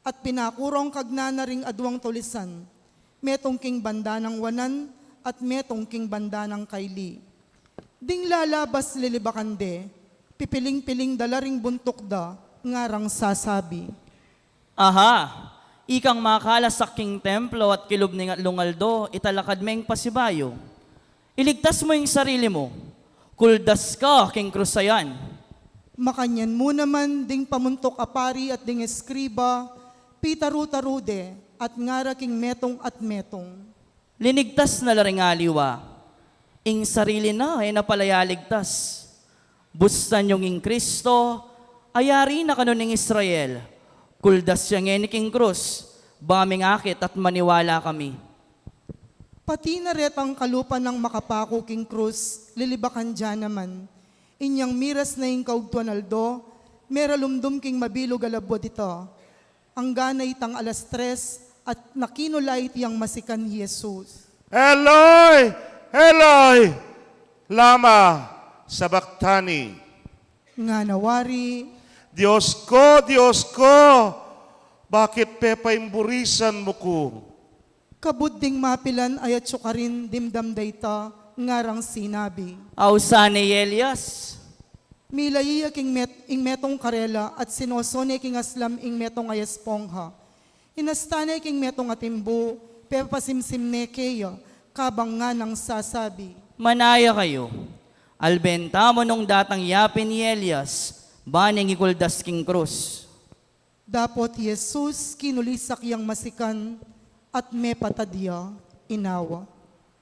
At pinaku rong kagnan na ring aduang tulisan, metung king banda nang wanan, at metung king banda nang kaili. Ding lalabas lilibakan de, pipiling-piling da la ring buntuk da, ngarang sasabi, "Aha, ikang makalasak king templo at kilub ning atlung aldo, italakad meng pasibayu. Iligtas mu ing sarili mu. Kuldas ka king krus a yan." Makanyan mu naman ding pamuntuk a pari at ding eskriba, pitaru-taru de, at ngara king metung at metung, "Linigtas na la ring aliwa. Ing sarili na e na pala ya ligtas. Bustan yung ing Kristo, a yari na kanu ning Israel. Kuldas ya ngeni king krus, ba ming akit at maniwala kami." Pati na retang kalupa nang makapaku king krus, lilibakan da naman. Inyang miras na ing kaugtuan aldo, meralumdum king mabilug a labud ita. Angga na itang alas tres, at nakinulait yang masikan i Jesus. "Eloi, Eloi, lama sabachthani?" Ngana wari, "Dios ku, Dios ku, bakit pepaimburisan mu ku?" Kabud ding mapilan a atyu karin dimdam dayta, ngarang sinabi, "Ausan ne i Elias." Milayi ya king met-, ing metung karela at sinoso ne king aslam ing metung a espongha. Inasta ne king metung a timbu, pepasimsim ne keya, kabang nganang sasabi, "Manaya kayu. Alben tamu nung datang ya pin i Elias, ba neng ikuldas king krus." Dapot i Jesus, kinulisak yang masikan at mepatad ya inawa.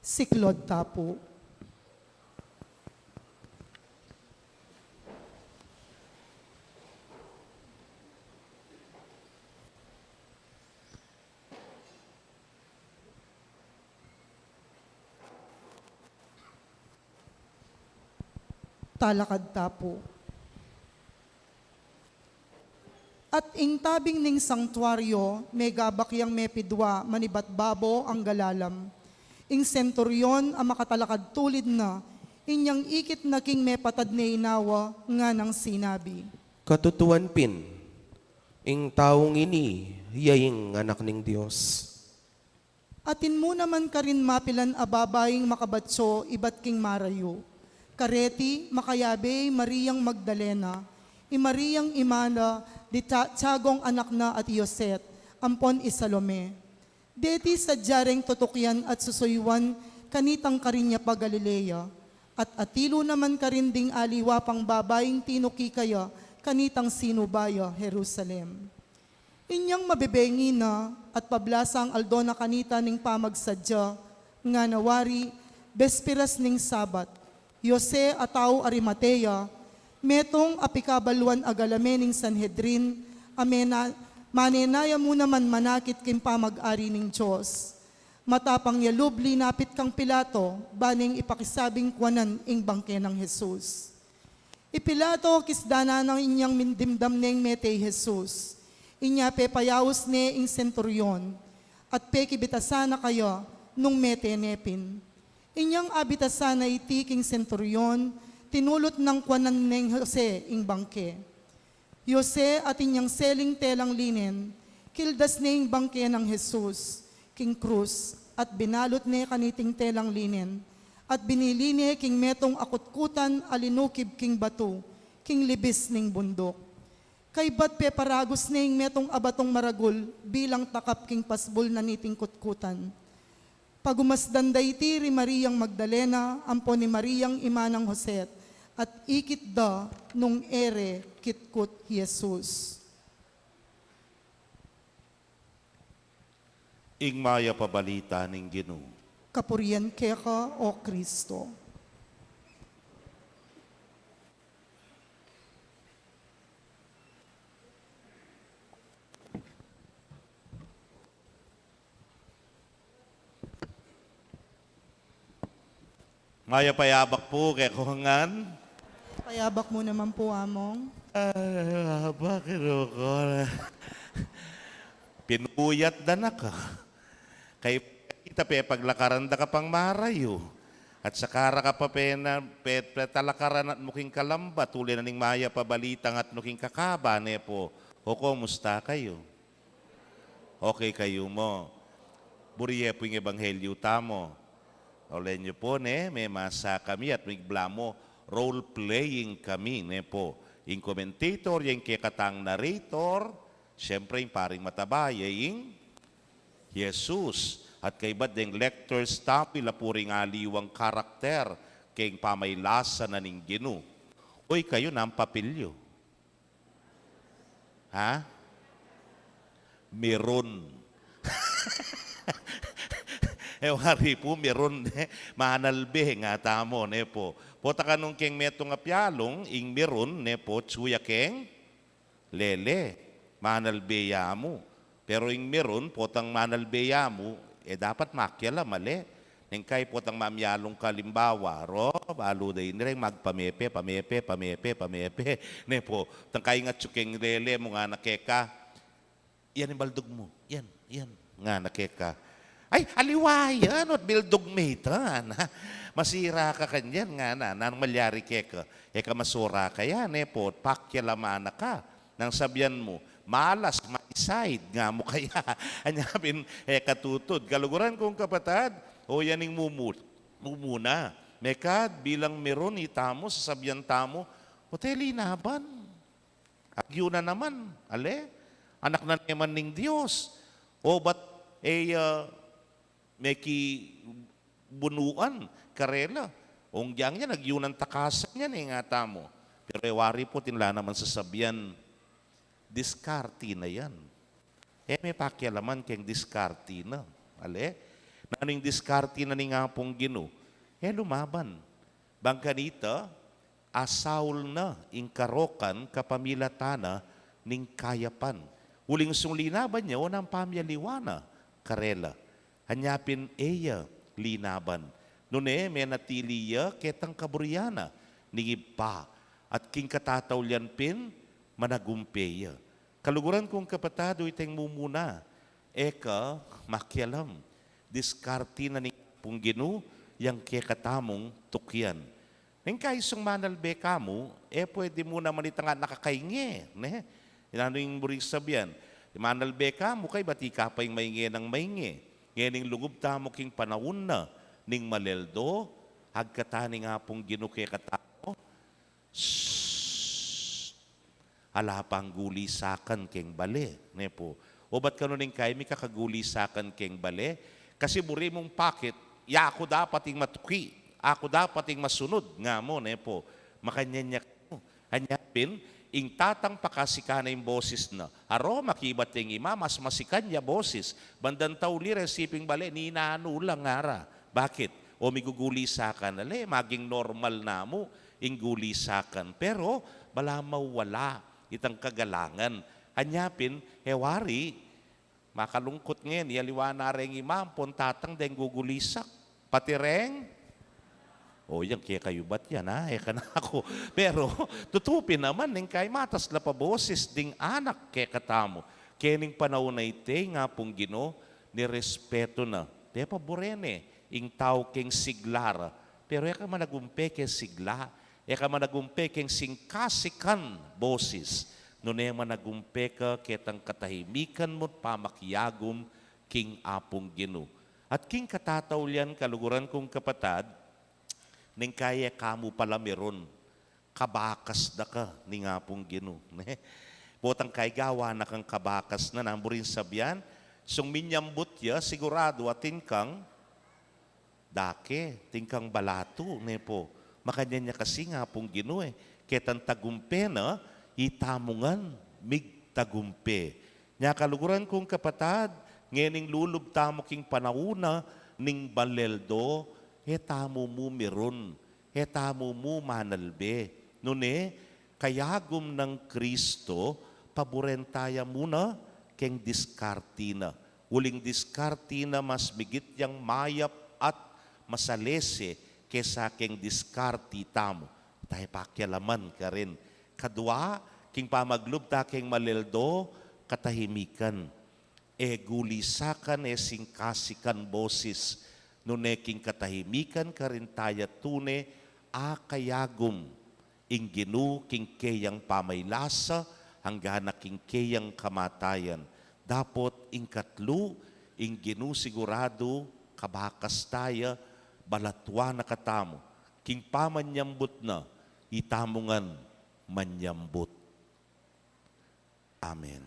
Siklaud ta pu. Talakad ta pu. At ing tabing ning sangtuaryo, megabak yang mepidua manibat babo angga lalam. Ing senturyon a makatalakad tulid na, inyang ikit na king mepatad ne inawa, nganang sinabi, "Katutuan pin, ing taung ini ya ing Anak ning Dios." Atin mu naman karin mapilan a babaing makabatyo ibat king marayu. Kareti, makayabe i Mariang Magdalena, i Mariang ima na di Ta-, Tiagong anak na at i Jose, ampon i Salome. Deti sadya reng tutukyan at susuyuan kanitang karin ya pa Galilea, at atilu naman karin ding aliwa pang babaing tinuki kaya kanitang sinuba ya Jerusalem. Inyang mabebengi na at pablasang aldo na kanita ning pamagsadya, ngana wari, besperas ning Sabat, i Jose a tau Arimatea, metung a pikabaluan a galame ning Sanhedrin, a mena-, manenaya mu naman manakit king pamag-ari ning Dios. Matapang ya lub linapit kang Pilato, ba neng ipakisabing kuanan ing bangke nang Jesus. I Pilato, kisdanan na inyang mindimdam neng mete i Jesus. Inya pepayaus ne ing senturyon, at pekibitasan na kaya nung mete ne pin. Inyang abitasan na iti king senturyon, tinulut nang kuanan neng Jose ing bangke. I Jose atin yang seling telang linen, kildas ne ing bangke nang Jesus king krus, at binalut ne kaniting telang linen, at binili ne king metung a kutkutan a linukib king batu, king libis ning bunduk. Kaybat peparagus ne ing metung a batung maragul bilang takap king pasbul na niting kutkutan. Pagumasdan da iti ri Mariang Magdalena, ampon i Mariang ima nang Jose, at ikit da nung e re kitkut i Jesus. Ing mayap a balita ning Ginu. Kapurian keka, O Kristo. Mayap a yabak pu kekongan. Mayap a yabak mu naman pu, Among. Ay, abak, kinuko na. Pinuyat da na ka. Kay ita pepaglakaran da ka pang marayu. At saka ra ka pa pena-, pe-, petalakaran at mu king kalambat, uli na ning mayap a balitang at mu king kakaba, ne pu. O, kumusta kayu? Okay kayu mu? Buri ye pu ing ebanghelyu tamu. Ulen yu pu, ne, memasa kami at mibla mu, role-playing kami, ne pu. Ing commentator, ing kekatang narrator, siyempre, ing paring mataba, ye ing Jesus. At kaybat deng lectors tamu, ila pu ring aliwang karakter keng pamaylasa na ning Ginu. Uy, kayu, nanu ing papel yu? Ha? Meron. E, wari pu, meron, ne? Manalbe, ngatamu, ne pu. Pota ka nung keng metung a pialung, ing meron, ne pu, tsu ya keng lele. Manalbe ya mu. Pero ing meron, potang manalbe ya mu, e dapat makialam, ale. Neng kai potang mamialung ka, alimbawa, ro, balu da ini reng magpamepe, pamepe, pamepe, pamepe. Ne po, tang kai ngatsu keng lele mu, ngana keka, "Yan ing baldug mu, yan, yan," ngana keka. "Ay, aliwa yan, ot bildug me ita," ngana. "Masira ka kanyan," ngana. Nanung malyari keka? E ka masura kaya, ne po, pakialaman na ka. Nang sabyan mu, "Malas, my side," nga mu kaya. Anya pin, e ka tutud. Kaluguran kung kapatad, o yan ing mumu-, mumuna. Mekad, bilang mirun itamu, sasabyan tamu, "O, te linaban. Agyu na naman, ale? Anak na naman ning Dios. O, ba't, e, ah, meki bunuan karela? Ong dyang yan, agyu nang takasan yan, e," nga tamu. Pero e wari pu, atin la naman sasabyan, diskarte na yan. E me pakialaman keng diskarte na. Ale? Nanu ing diskarte na ning Apung Ginu? E lumaban. Bang kanita, asaul na ing karokan kapamilatan na ning kayapan. Uling sung linaban ya, o nang pamialiwa na karela. Anya pin e ya linaban. Nune, menatili ya ketang kaburian na ning Ibpa. At king katataulian pin, managumpe ya. Kaluguran kung kapatad, o iteng mumuna, e ka makialam. Diskarte na ning Apung Ginu yang kekatamung tukian. Neng kai sung manalbe ka mu, e pwede mu naman itang nakakainge, ne? Nanu ing buring sabyan? Manalbe ka mu, kaybat ika pa ing mainge nang mainge. Ngening lugub tamu king panaun na ning maleldo, agkatan ning Apung Ginu kekatamu, "Shh! Ala pang gulisakan keng bale," ne pu. O bat kanu ning kai, mika kagulisakan keng bale? Kasi buri mung pakit, "Ya, aku dapat ing matuki, aku dapat ing masunud," nga mu, ne pu. Makanyan ya kanu. Anya pin, ing tatang pakasikan na ing bosis na. Aro, makibat ing ima, mas masikan ya bosis. Bandang tauli, resipi ing bale, ninanu lang ngara. Bakit? O migugulisakan na le, maging normal na mu ing gulisakan. Pero bala mawala itang kagalangan. Anya pin, e wari, makalungkut ngeni, aliwa na reng ima ampon tatang deng gugulisak. Pati reng, o, yang kekayu bat yan, ha? E kanaku. Pero tutu pin naman, neng kai matas la pa bosis ding anak kekatamu. Kening panaun a iti, ing Apung Ginu, nirespetu na. Te pa bure ne ing tau keng sigla ra. Pero e ka managumpe keng sigla. E ka managumpe keng singkasikan bosis. Nune, managumpe ka ketang katahimikan mu't pamakiagum king Apung Ginu. At king katataulian, kaluguran kung kapatad, neng kai e ka mu palamirun, kabakas da ka ning Apung Ginu, ne? Potang kai gawa na kang kabakas na, nanu buring sabyan? Sung minyambut ya, siguradu atin kang dake, atin kang balatu, ne pu. Makanyan ya kasi ing Apung Ginu, e. Ketang tagumpe na, itamu ngan migtagumpe. Nya kaluguran kung kapatad, ngening lulub tamu king panaun na ning maleldo, e tamu mu mirun, e tamu mu manalbe. Nune, kayagum nang Kristo, paburen taya mu na keng diskarte na. Uling diskarte na mas migit yang mayap at masalese kesa keng diskarte tamu. Taya pakialaman karin. Kadua, king pamaglub ta keng maleldo, katahimikan. E gulisakan, e singkasikan bosis, nune king katahimikan karin taya tune akayagum ing Ginu king keyang pamailasa, anggana king keyang kamatayan. Dapot ing katlu, ing Ginu siguradu kabakas taya, balatua na katamu, king pamanyambut na, itamu ngan manyambut. Amen.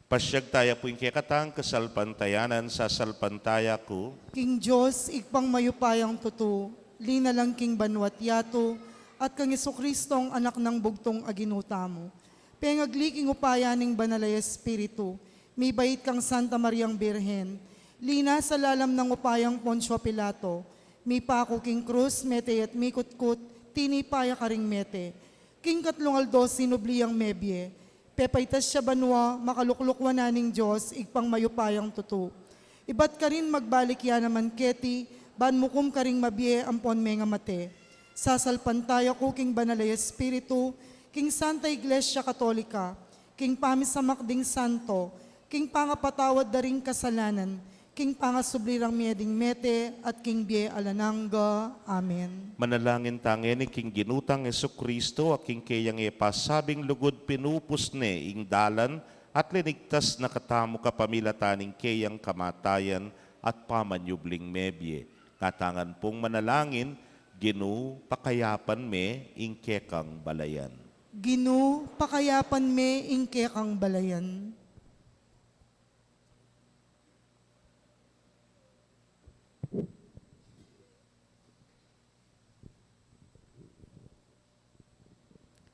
Pasiag taya pu ing kekatang kasalpantayanan. Sasalpantaya ku king Dios, Ibpang mayupayang tutu, linalang king banua't yatu, at kang Jesucristong Anak nang bugtung a Ginu tamu. Pengagli king upaya ning Banal a Espiritu, mibait kang Santa Mariang Birhen, linasa lalam nang upayang Poncio Pilato, mipaku king krus, mete ya't mikutkut, tinipa ya karing mete. King katlung aldo sinubli yang mebie, Pepaitas ya banua, makalukluk wanan ning Dios, Ibpang mayupayang tutu. Ibat karin magbalik ya naman keti, ban mukum karing mabie ampon mengamate. Sasalpantaya ku king Banal a Espiritu, king Santa Iglesia Katolika, king pamisamak ding santo, king pangapatawad da ring kasalanan, king pangasubli rang mie ding mete, at king bie alang angga. Amen. Manalangin ta ngeni king Ginu tang Jesucristo, a king keyang e pasabing lugud pinupus ne ing dalan, at linigtas na katamu kapamilatan ning keyang kamatayan at pamanyubling mebie. Katangan pung manalangin, Ginu, pakayapan me ing kekang balayan. Ginu, pakayapan me ing kekang balayan.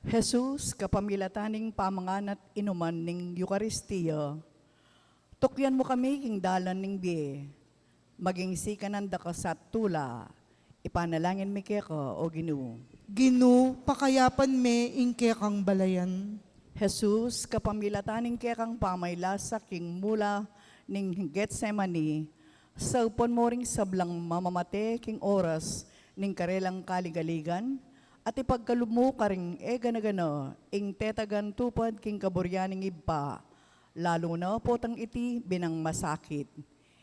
Jesus, kapamilatan ning pamangan at inuman ning Eukaristia, tukyan mu kami king dalan ning bie, maging sikanan da ka sa tula. Ipanalangin mi keka, o Ginu. Ginu, pakayapan me ing kekang balayan. Jesus, kapamilatan ning kekang pamaylasa king mula ning Getsemani, saupan mu ring sablang mamamate king oras ning karelang kaligaligan, at ipagkalub mu karing e gana-gana ing tetagan tupad king kaburian ning Ibpa, lalu na potang iti binang masakit.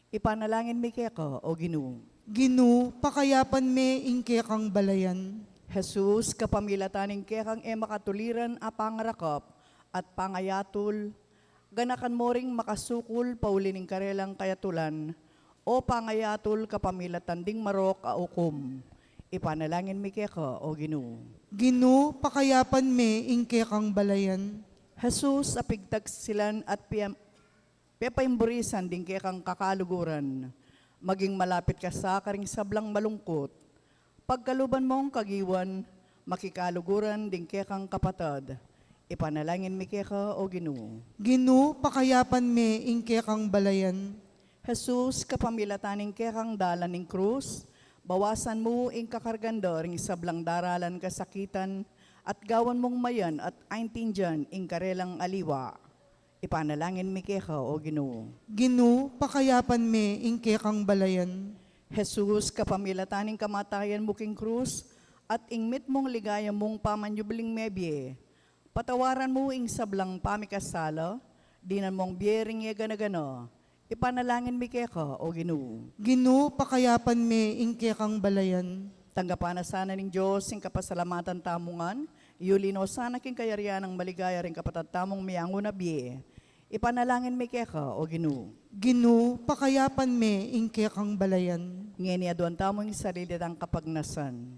Ipanalangin mi keka, o Ginu. Ginu, pakayapan me ing kekang balayan. Jesus, kapamilatan ning kekang e makatuliran a pangarakap at pangayatul, ganakan mu ring makasukul pauli ning karelang kayatulan, o pangayatul kapamilatan ding marok a ukum. Ipanalangin mi keka, o Ginu. Ginu, pakayapan me ing kekang balayan. Jesus, a pigtagsilan at pia-, pepaimburisan ding kekang kakaluguran, maging malapit ka sa karing sablang malungkut. Pagkaluban mung kagiwan, makikaluguran ding kekang kapatad. Ipanalangin mi keka, o Ginu. Ginu, pakayapan me ing kekang balayan. Jesus, kapamilatan ning kekang dalan ning krus, bawasan mu ing kakargan da ring sablang daralan kasakitan, at gawan mung mayan at aintindian ing karelang aliwa. Ipanalangin mi keka, o Ginu. Ginu, pakayapan me ing kekang balayan. Jesus, kapamilatan ning kamatayan mu king krus at ing mitmung ligaya mung pamanyubling mebie, patawaran mu ing sablang pamikasala, dinan mung bie ring e gana-gana. Ipanalangin mi keka, o Ginu. Ginu, pakayapan me ing kekang balayan. Tanggapan na sana ning Dios ing kapasalamatan tamu ngan, yuli no sana king kayarian nang maligaya ring kapatad tamung miangu na bie. Ipanalangin mi keka, o Ginu. Ginu, pakayapan me ing kekang balayan. Ngeni aduan tamu ing sarili tang kapagnasan.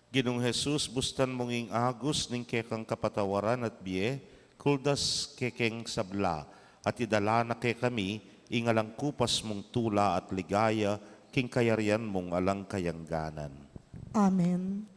Ginung Jesus, bustan mung ing agus ning kekang kapatawaran at bie, kuldas kekeng sabla, at idala na kekami ing alang kupas mung tula at ligaya, king kayarian mung alang kayangganan. Amen.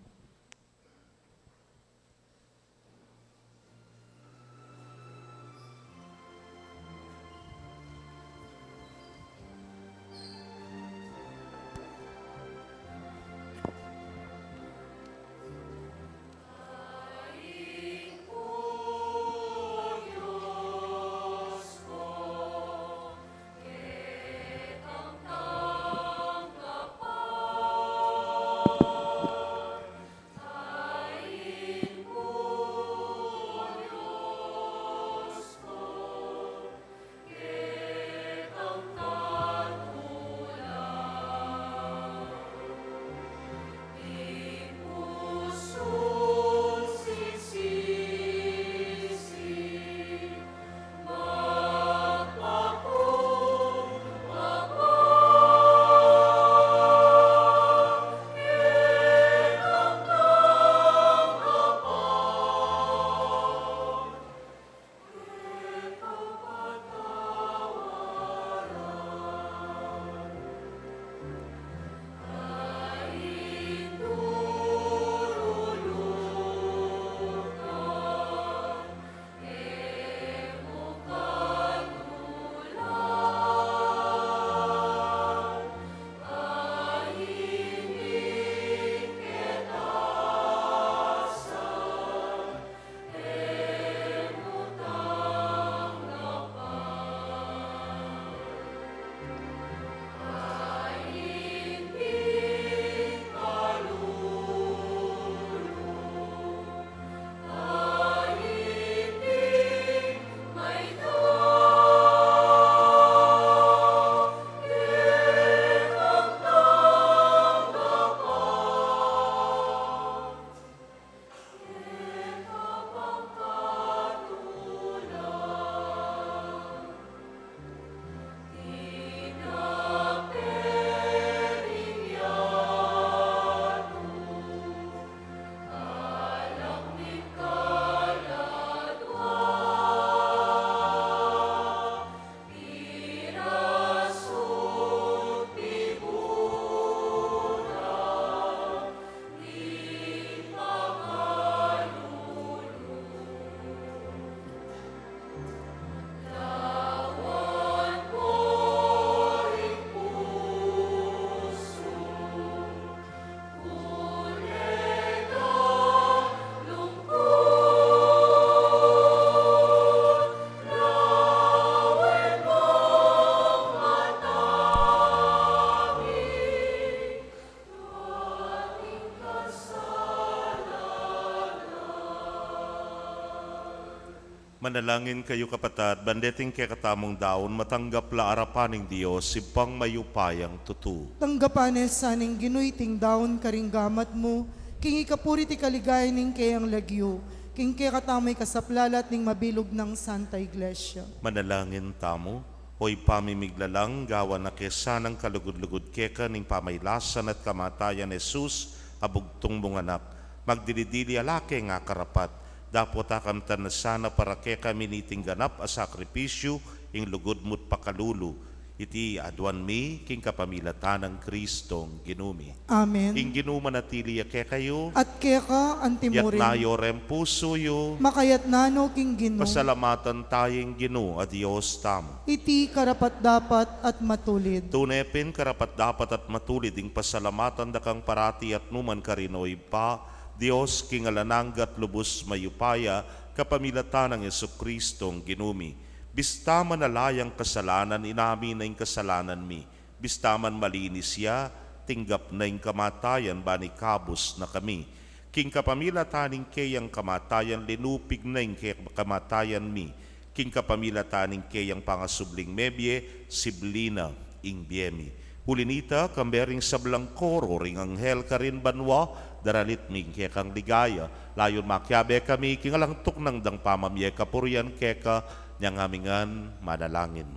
Manalangin kayu, kapatad, ban deting kekatamung daun matanggap la arapan ning Dios, Ibpang mayupayang tutu. Tanggapan na sa ning Ginu iting daun karing gamat mu, king ikapuri at ikaligaya ning keyang lagyu, king kekatamu ikasaplalat ning mabilug nang Santa Iglesia. Manalangin tamu. O Ibpa mi miglalang, gawan na ke sanang kalugud-lugud keka ning pamailasan at kamatayan Jesus a bugtung mung Anak, magdili-dili ala keng akarapat, dapot akamtan na sana para kekami niting ganap a sakripisyu ing lugud mu't pakalulu. Iti aduan mi king kapamilatan nang Kristong Ginu mi. Amen. Ing Ginu manatili ya kekayu. At keka antimurin. Itas yu reng pusu yu. Makaitas no king Ginu. Pasalamatan taya ing Ginu a Dios tamu. Iti karapat-dapat at matulid. Tune pin karapat-dapat at matulid ing pasalamatan da kang parati at nukaman karin, o Ibpa, Dios king alang angga at lubus mayupaya, kapamilatan nang Jesucristong Ginu mi. Bista man ala yang kasalanan, inamin na ing kasalanan mi. Bista man malinis ya, tinggap na ing kamatayan ban ikabus na kami. King kapamilatan ning keyang kamatayan, linupig na ing ke-, kamatayan mi. King kapamilatan ning keyang pangasubling mebie, sibli na ing bie mi. Uli nita, kambe ring sablang koro ring anghel karin banua, daralit mi ing kekang ligaya, layun makiabe kami king alang tuknang dang pamamie kapurian keka, nyang amingan manalangin.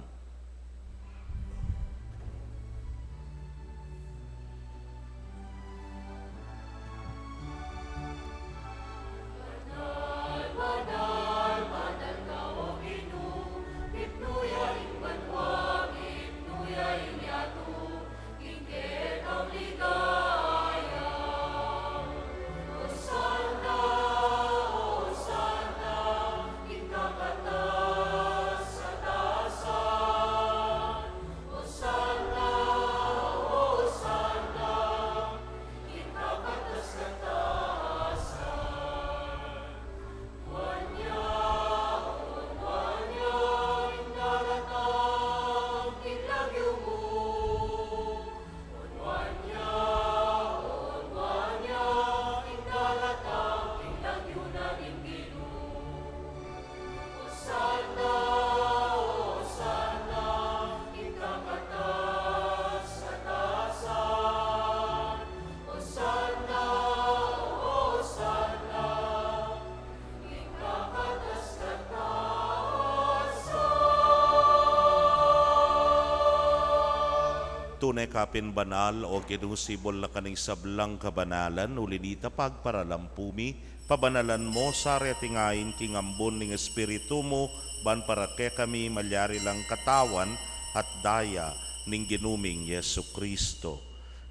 Tune ka pin banal, o Ginu, sibul na ka ning sablang kabanalan, uli nita pagparalampu mi, pabanalan mu sa reting ain king ambun ning Espiritu mu, ban para kekami malyari lang katawan at daya ning Ginu ming Jesucristo.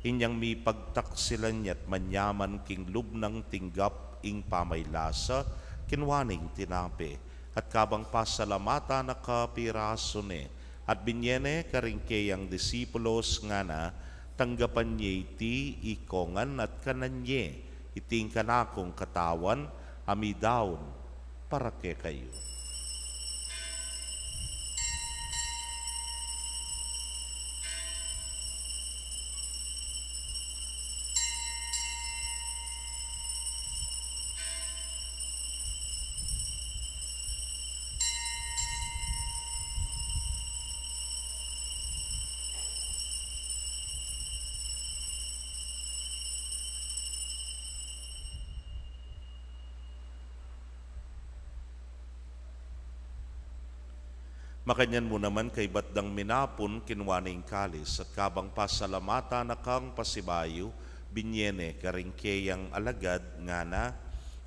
Inyang mipagtaksilan ya't manyaman king lub nang tinggap ing pamaylasa, kinua ne ing tinape, at kabang pasalamatan na ka, pirasu ne, at binye ne karing keyang disipulos, ngana, tanggapan ye iti ikongan at kanan ye, iti ing kanakung katawan a midaun para kekayu. Makanyan mu naman kaybat dang minapun, kinua ne ing kalis, at kabang pasalamatan na kang pasibayu, binye ne karing keyang alagad, ngana: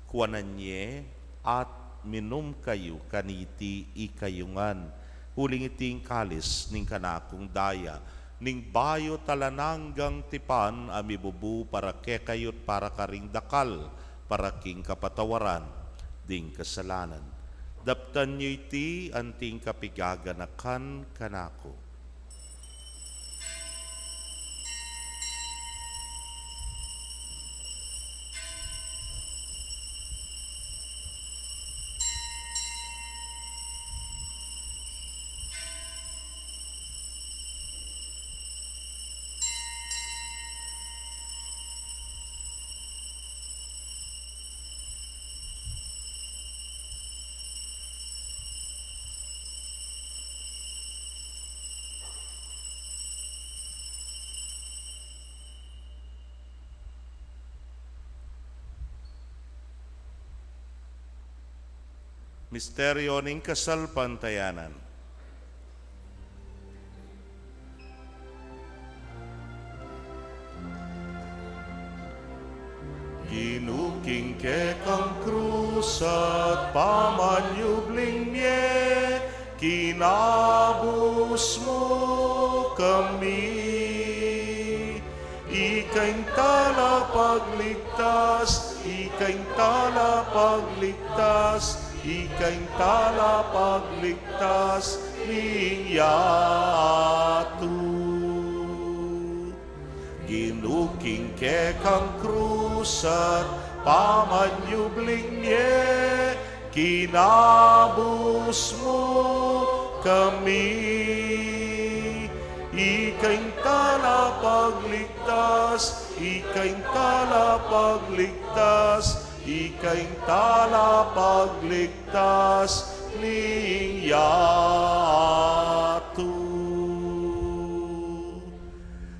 Kuanan ye at minum kayu kaniti ikayu ngan, uling iti ing kalis ning kanakung daya, ning bayu at alang anggang tipan, a mibubu para kekayu at para karing dakal, para king kapatawaran ding kasalanan. Daptan yu iti anting kapigaganakan kanaku. Misteryo ning kasalpantayanan. Ginu, king kekang krus at pamanyubling mie, kinabus mu kami. Ika ing talapagligtas, ika ing talapagligtas, ika ing talapagligtas ning yatu. Ginu, king kekang krus at pamanyubling mie, kinabus mu kami. Ika ing talapagligtas, ika ing talapagligtas, ika ing talapagligtas ning yatu.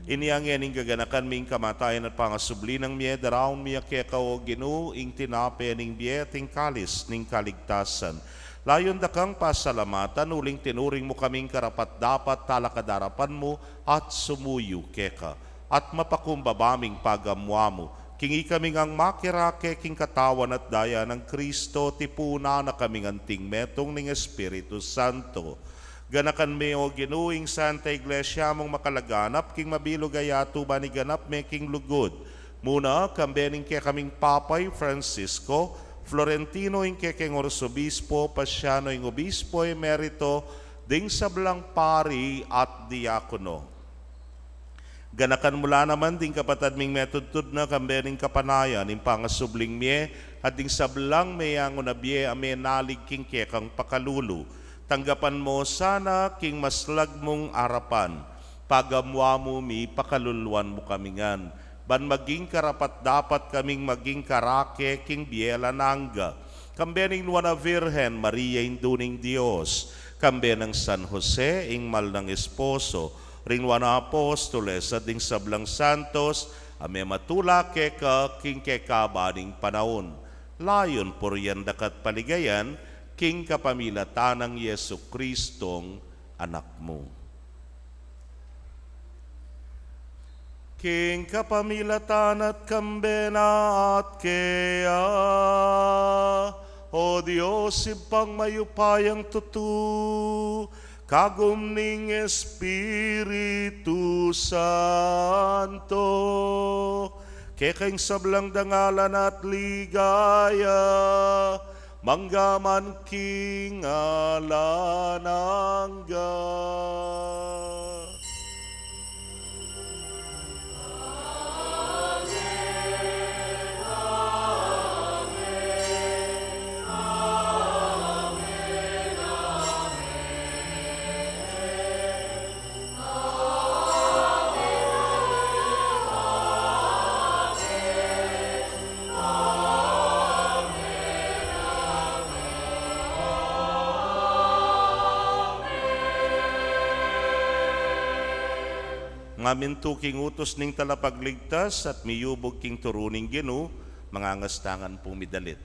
Inya ngeni ing gaganakan mi ing kamatayan at pangasubli nang mie, daraun mi keka, o Ginu, ing tinape ning bie at ing kalis ning kaligtasan. Layun da kang pasalamatan, uling tinuring mu kaming karapat-dapat talakad arapan mu at sumuyu keka. At mapakumbaba ming pagamuan mu, king ikami ngang makirake king katawan at daya nang Kristo, tipunan na kaming anting metung ning Espiritu Santo. Ganakan me, o Ginu, ing Santa Iglesia mung makalaganap king mabilug a yatu ban iganap me king lugud. Muna, kambe ning kekaming Papa i Francisco, Florentino ing kekeng Arsobispo, Pasiano ing Obispo Emerito, ding sablang pari at diakono. Ganakan mu la naman ding kapatad ming metudtud na kambe ning kapanayan ning pangasubling mie, at ding sablang meyangu na bie a menalig king kekang pakalulu. Tanggapan mu sana king maslag mung arapan. Pagamuan mu mi, pakaluluan mu kami ngan, ban maging karapat-dapat kaming maging karake king bie alang angga. Kambe ning Nuan a Virgen Maria, Indu ning Dios, kambe nang San Jose, ing mal nang esposo, ring Nuan a Apostoles, at ding sablang santos a mematula keka king kekaban ning panaun. Layun purian da ka at paligayan king kapamilatan nang Jesucristong Anak mu. King kapamilatan na at kambe na at kaya, o Dios Ibpang mayupayang tutu, kagum ning Espiritu Santo, keka ing sablang dangalan at ligaya, mangga man king alang angga. Ngamintu king utus ning Talapagligtas at miyubug king turu ning Ginu, mangangastangan pung midalit.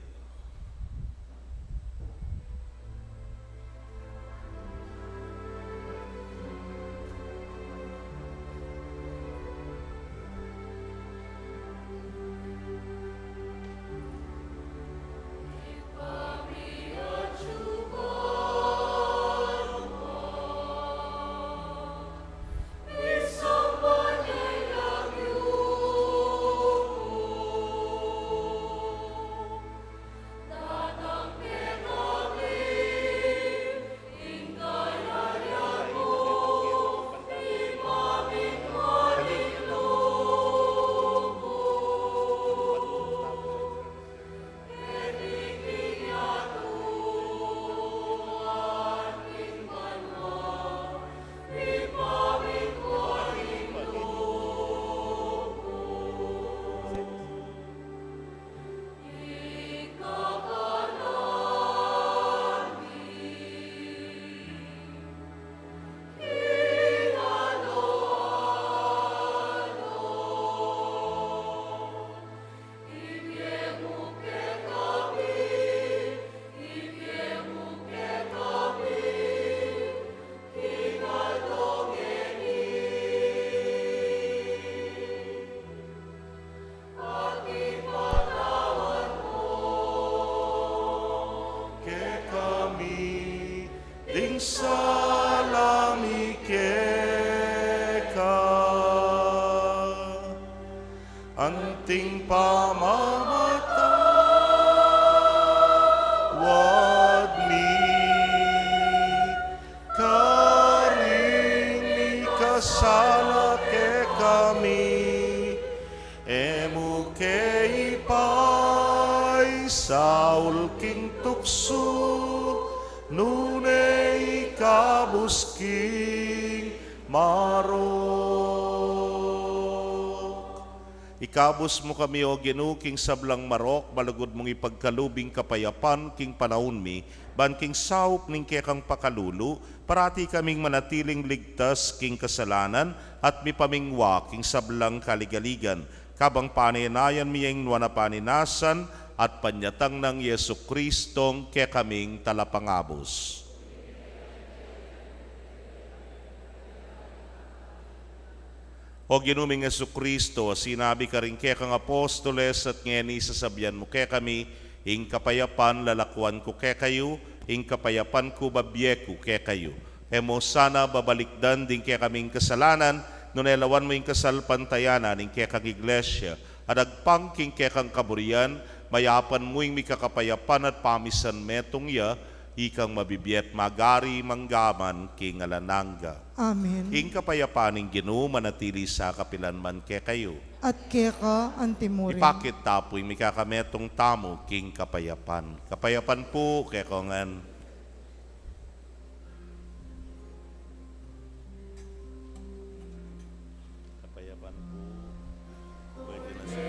Anting pamamatawad mi karing mikasala kekami, e mu ke ipaisaul king tuksu, nune ikabus king marok. Ikabus mu kami, O Ginu, king sablang marok, malugud mung ipagkalub ing kapayapan king panaun mi, ban king saup ning kekang pakalulu, parati kaming manatiling ligtas king kasalanan at mipamingwa king sablang kaligaligan. Kabang panenayan mi ing nuan a paninasan at panyatang nang Jesu Kristong kekaming Talapangabus. O Ginu ming Jesu Kristo, a sinabi karing kekang apostoles, at ngeni sasabian mu kekami, ing kapayapan lalakuan ku kekayu, ing kapayapan ku babie ku kekayu. E mu sana babalikdan ding kekaming kasalanan, nune lawan mu ing kasalpantayanan ning kekang Iglesia, at agpang king kekang kaburian, mayapan mu ing mikakapayapan at pamisan metung ya, ikang mabibie at magari mangga man king alang angga. Amen. Ing kapayapan ning Ginu manatili sa kapilan man kekayu. At keka antimurin. Ipakit ta pu ing mikakametung tamu king kapayapan. Kapayapan pu kekongan. Kapayapan pu. Pwede na sa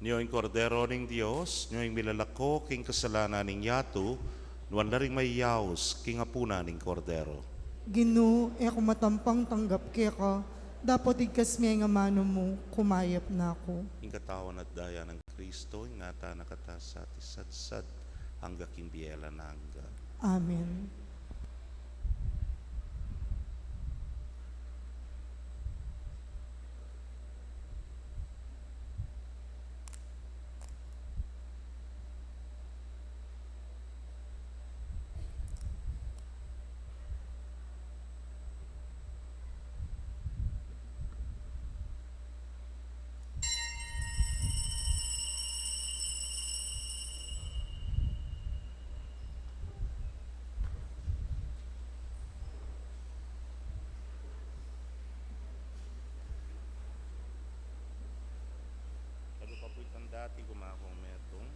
Nyo ing Kordero ning Dios, nyo ing milalako king kasalanan ning yatu, nuan la ring mayaus king apunan ning Kordero. Ginu, e ku matampang tanggap keka, dapot igkas me ing amanu mu, kumayap na ku. Ing katawan at daya nang Kristo, ingatan na kata sa at isadsad angga king bie alang angga. Amen. Kalu pa pu itang dati, kumakong metung.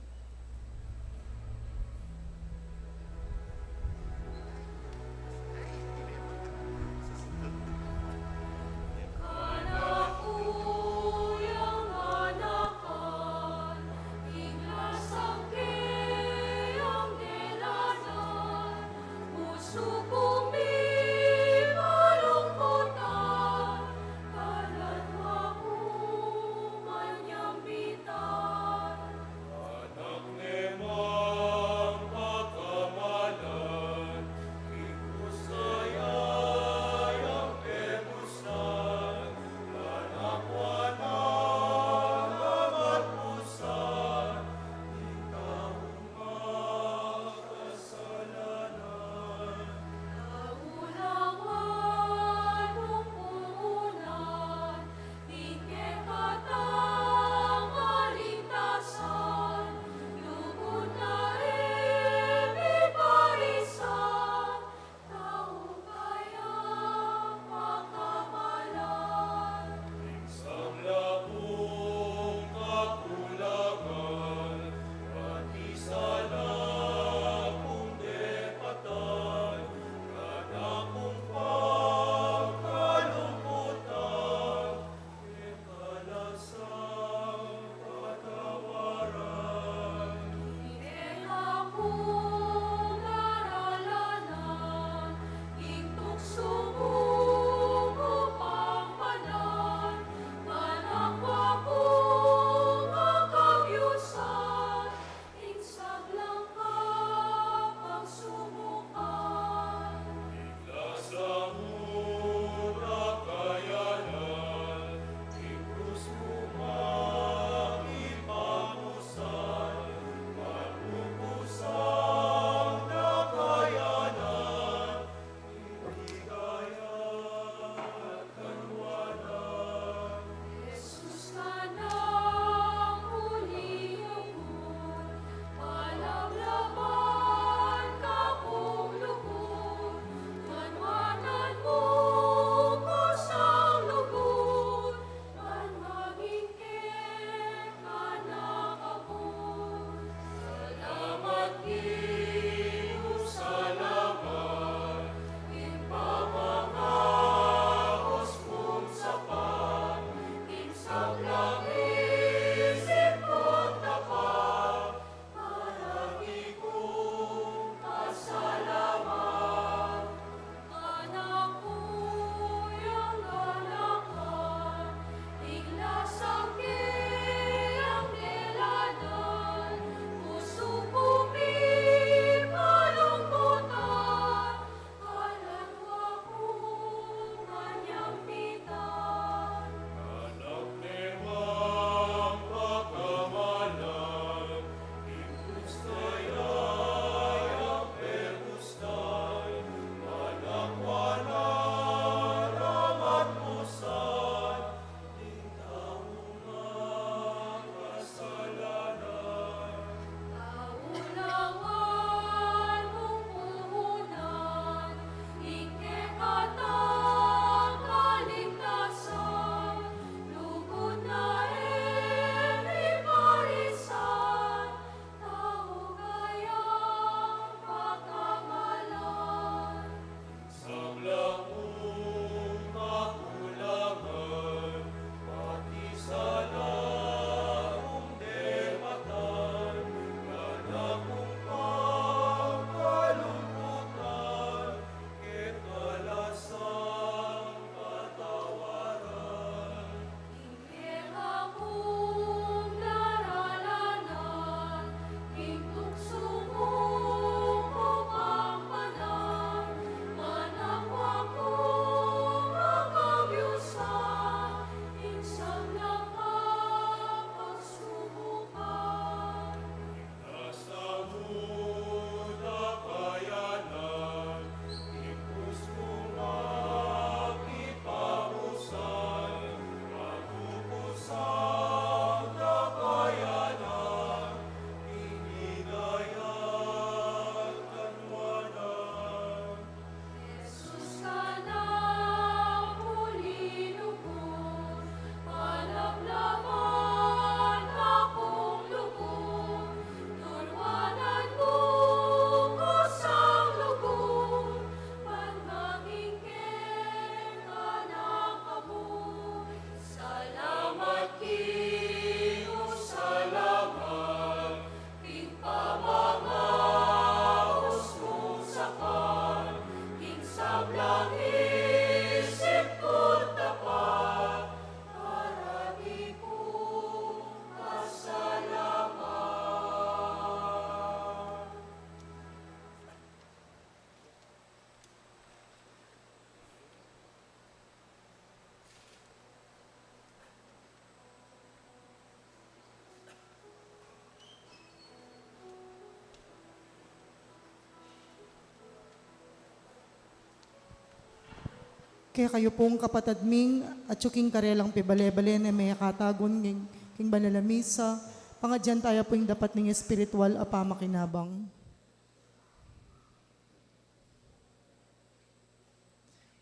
Kekayu pung kapatad ming atyu king karelang pibale-bale ne mekatagun king, king banal a misa, pangadyan taya pu ing dapat ning espiritual a pamakinabang.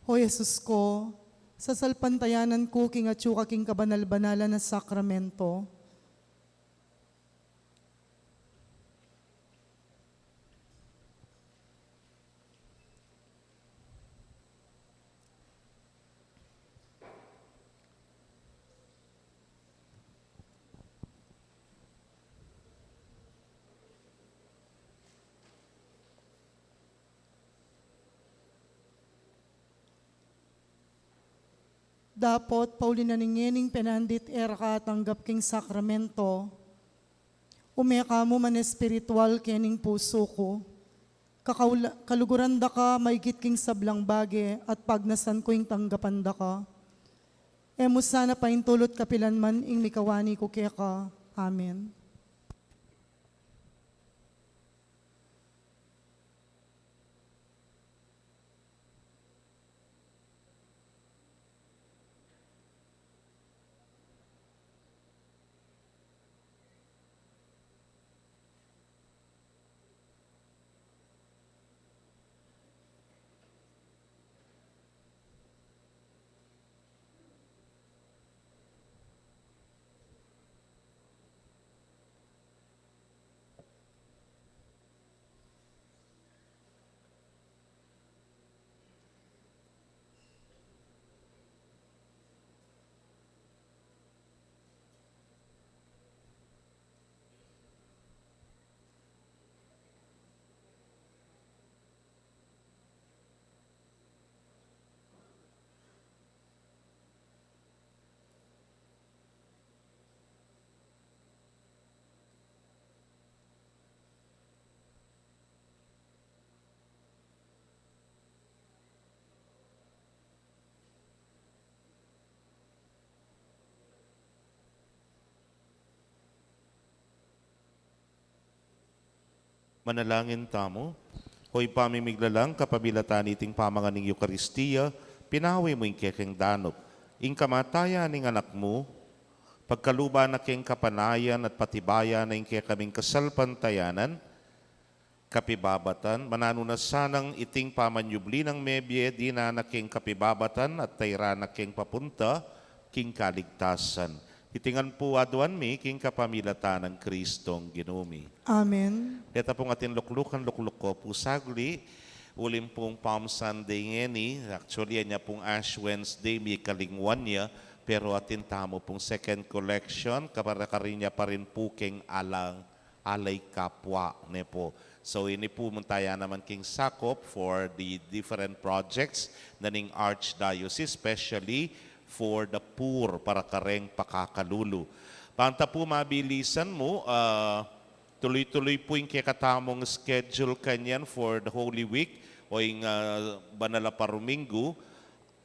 O Jesus ko, sasalpantayanan ku king atyu ka king kabanal-banalan a sakramento. Dapot, pauli na ning ngening penandit e ra ka atanggap king sakramento, ume ka mu man espiritual kening pusu ku. Kakaula-, kaluguran da ka maigit king sablang bage at pagnasan ku ing tanggapan da ka. E mu sana paintulut kapilan man ing mikawani ku keka. Amen. Manalangin tamu. O Ibpa ming miglalang, kapamilatan niting pamangan ning Eukaristia, pinawi mu ing kekeng danup, ing kamatayan ning Anak mu, pagkaluban na keng kapanayan at patibayan na ing kekaming kasalpantayanan, kapibabatan, mananu na sanang iting pamanyubli nang mebie, dinan na keng kapibabatan at tairan na keng papunta king kaligtasan. Iti ngan pu aduan mi king kapamilatan nang Kristong Ginu mi. Amen. Deta pung atin luklukan, lukluk ko pu sagli, uling pung Palm Sunday ngeni, actually, anya pung Ash Wednesday, mikalingwan ya, pero atin tamu pung second collection, kapara karin ya pa rin pu keng alang alay kapwa, ne pu. So, ini pu munta ya naman king sakop for the different projects na ning Archdiocese, especially for the poor, para kareng pakakalulu. Panta pu mabilisan mu, ah, tuloy-tuloy pu ing kekatamung schedule kanyan for the Holy Week o ing, ah, banal a paruminggu.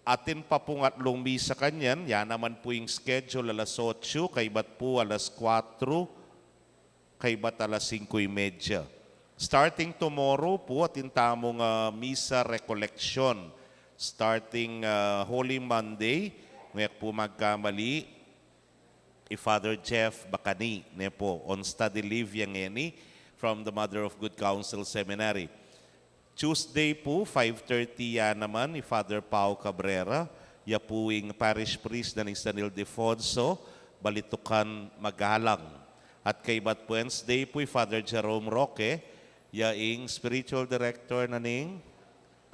Atin pa pung atlung misa kanyan, ya naman pu ing schedule, alas otso, kaybat pu alas kuwatro, kaybat alas singko y media. Starting tomorrow pu, atin tamung, ah, misa recollection. Starting, ah, Holy Monday, ngek pu magkamali, i Father Jeff Bacani, ne pu, on study leave ya ngeni from the Mother of Good Counsel Seminary. Tuesday pu, five thirty ya naman, i Father Pau Cabrera, ya pu ing parish priest na ning San Ildefonso, Balitucan, Magalang. At kaybat Wednesday pu, i Father Jerome Roque, ya ing spiritual director na ning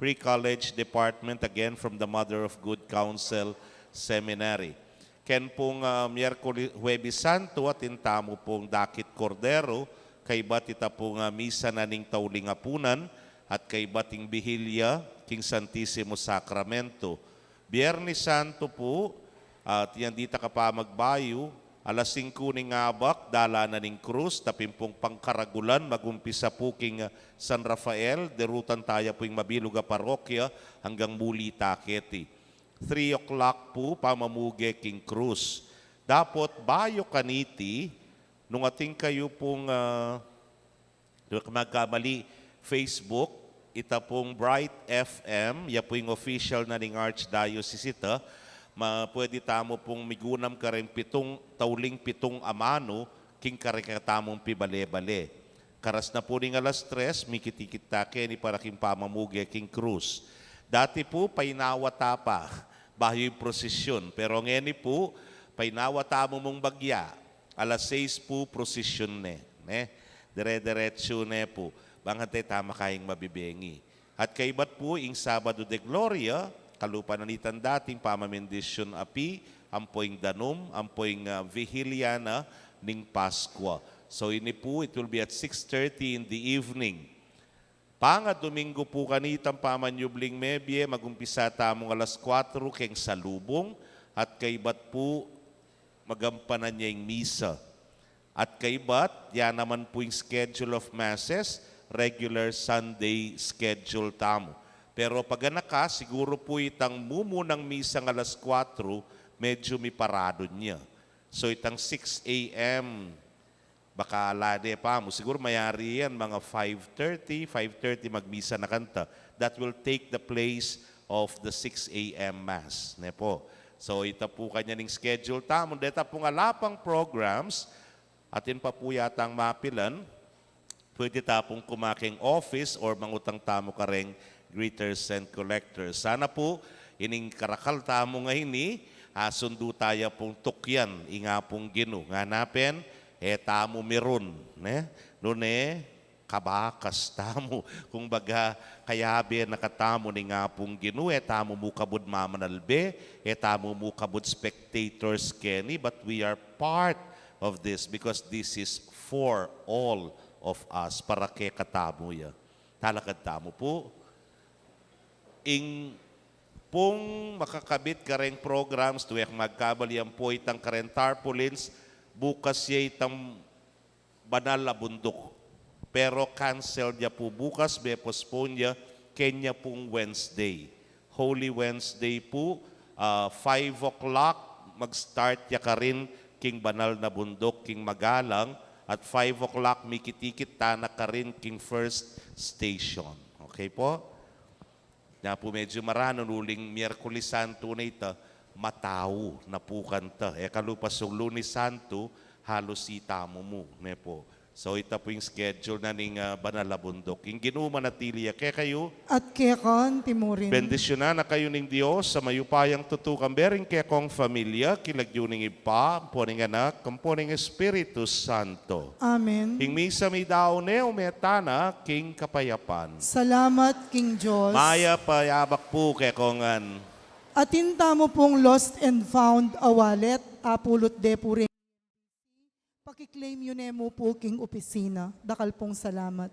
Pre-College Department, again from the Mother of Good Counsel Seminary. Ken pung, ah, Miyerkules, Huwebes Santo, atin tamu pung dakit Kordero, kaybat ita pung, ah, misa na ning tauling apunan, at kaybat ing Bihilya king Santisimo Sakramento. Biernes Santo pu, at yan dita kapamagbayu, alas singko ning abak, dalan na ning krus, tapin pung pangkaragulan, magumpisa pu king, ah, San Rafael, derutan taya pu ing mabilug a parokya, anggang muli ta keti. Three o'clock pu, pamamuge king krus. Dapot bayu kaniti, nung atin kayu pung, ah, di ku magkamali, Facebook, Ita pung Bright F M, ya pu ing official na ning Archdiocese ita, ma-, pwede tamu pung migunam kareng pitung, tauling pitung amanu, king kareng katamung pibale-bale. Karas na pu ning alas tres, mikit-ikit ta keni para king pamamuge king krus. Dati pu, painawa ta pa, bayu ing prosesyon. Pero ngeni pu, painawa tamu mung bagya. Alas sais pu, prosesyon ne, ne? Dire-diretsu ne pu. Bang antay tama kayang mabibengi. At kaybat pu, ing Sabado de Gloria, kalupa na nitan dating pamamindisyun api, ampo ing danum, ampo ing, ah, Vigilia na ning Paskwa. So, ini pu, it will be at six thirty in the evening. Pangadomingo pu kanitang pamanyubling mebie, magumpisa tamung alas kuatro keng salubung, at kaybat pu, magampanan ya ing misa. At kaybat, ya naman pu ing schedule of masses, regular Sunday schedule tamu. Pero pag anaka, siguru pu itang mumunang misang alas kuatro, medyo miparadun ya. So itang six A M, baka ala de pa mu. Siguro mayari yan, mga five thirty, five thirty magmisa na kanta. That will take the place of the six A M Mass, ne po? So, ita pu kanyan ing schedule tamu. Deta pung ala pang programs, atin pa pu yatang mapilan, pwede ta pung kumaking office or mangutang tamu kareng greeters and collectors. Sana pu, ining karakal tamu ngeni, asundu taya pung tukyan ing Apung Ginu. Ngana pin, e tamu mirun, ne? Nune, kabakas tamu. Kung baga, kayabe na katamu ning Apung Ginu, e tamu mu kabud mamanalbe, e tamu mu kabud spectators keni, but we are part of this because this is for all of us, para kekatamu ya. Talakad tamu pu. Ing pung makakabit kareng programs, tuwek magkabali ampo itang kareng tarpaulins, bukas ya itang banal a bunduk. Pero cancel ya pu bukas, be-postpone ya, kenya pung Wednesday. Holy Wednesday pu, ah, five o'clock, mag-start ya karin king banal na bunduk, king Magalang, at five o'clock, mikit-ikit ta na karin king first station. Okay po? Na pu medyo maranun uling Miyerkules Santo na ita, matau na pu kanta. E kalupa sung Lunes Santo, halus ita mu mu, ne po. So, ita pu ing schedule na ning, ah, banal a bunduk. Ing Ginu manatili ya kekayu. At keka naman murin. Bendisyunan na kayu ning Dios a mayupayang tutu, kambe ring kekong familia, king lagyu ning Ibpa, ampo ning Anak, ampo ning Espiritu Santo. Amen. Ing misa meyari ne, ume tana king kapayapan. Salamat king Dios. Mayap a yabak pu kekongan. Atin tamu pung lost and found a wallet, apulot de pu rin. Pakiklaim yu ne mu pu king opisina. Dakal pung salamat.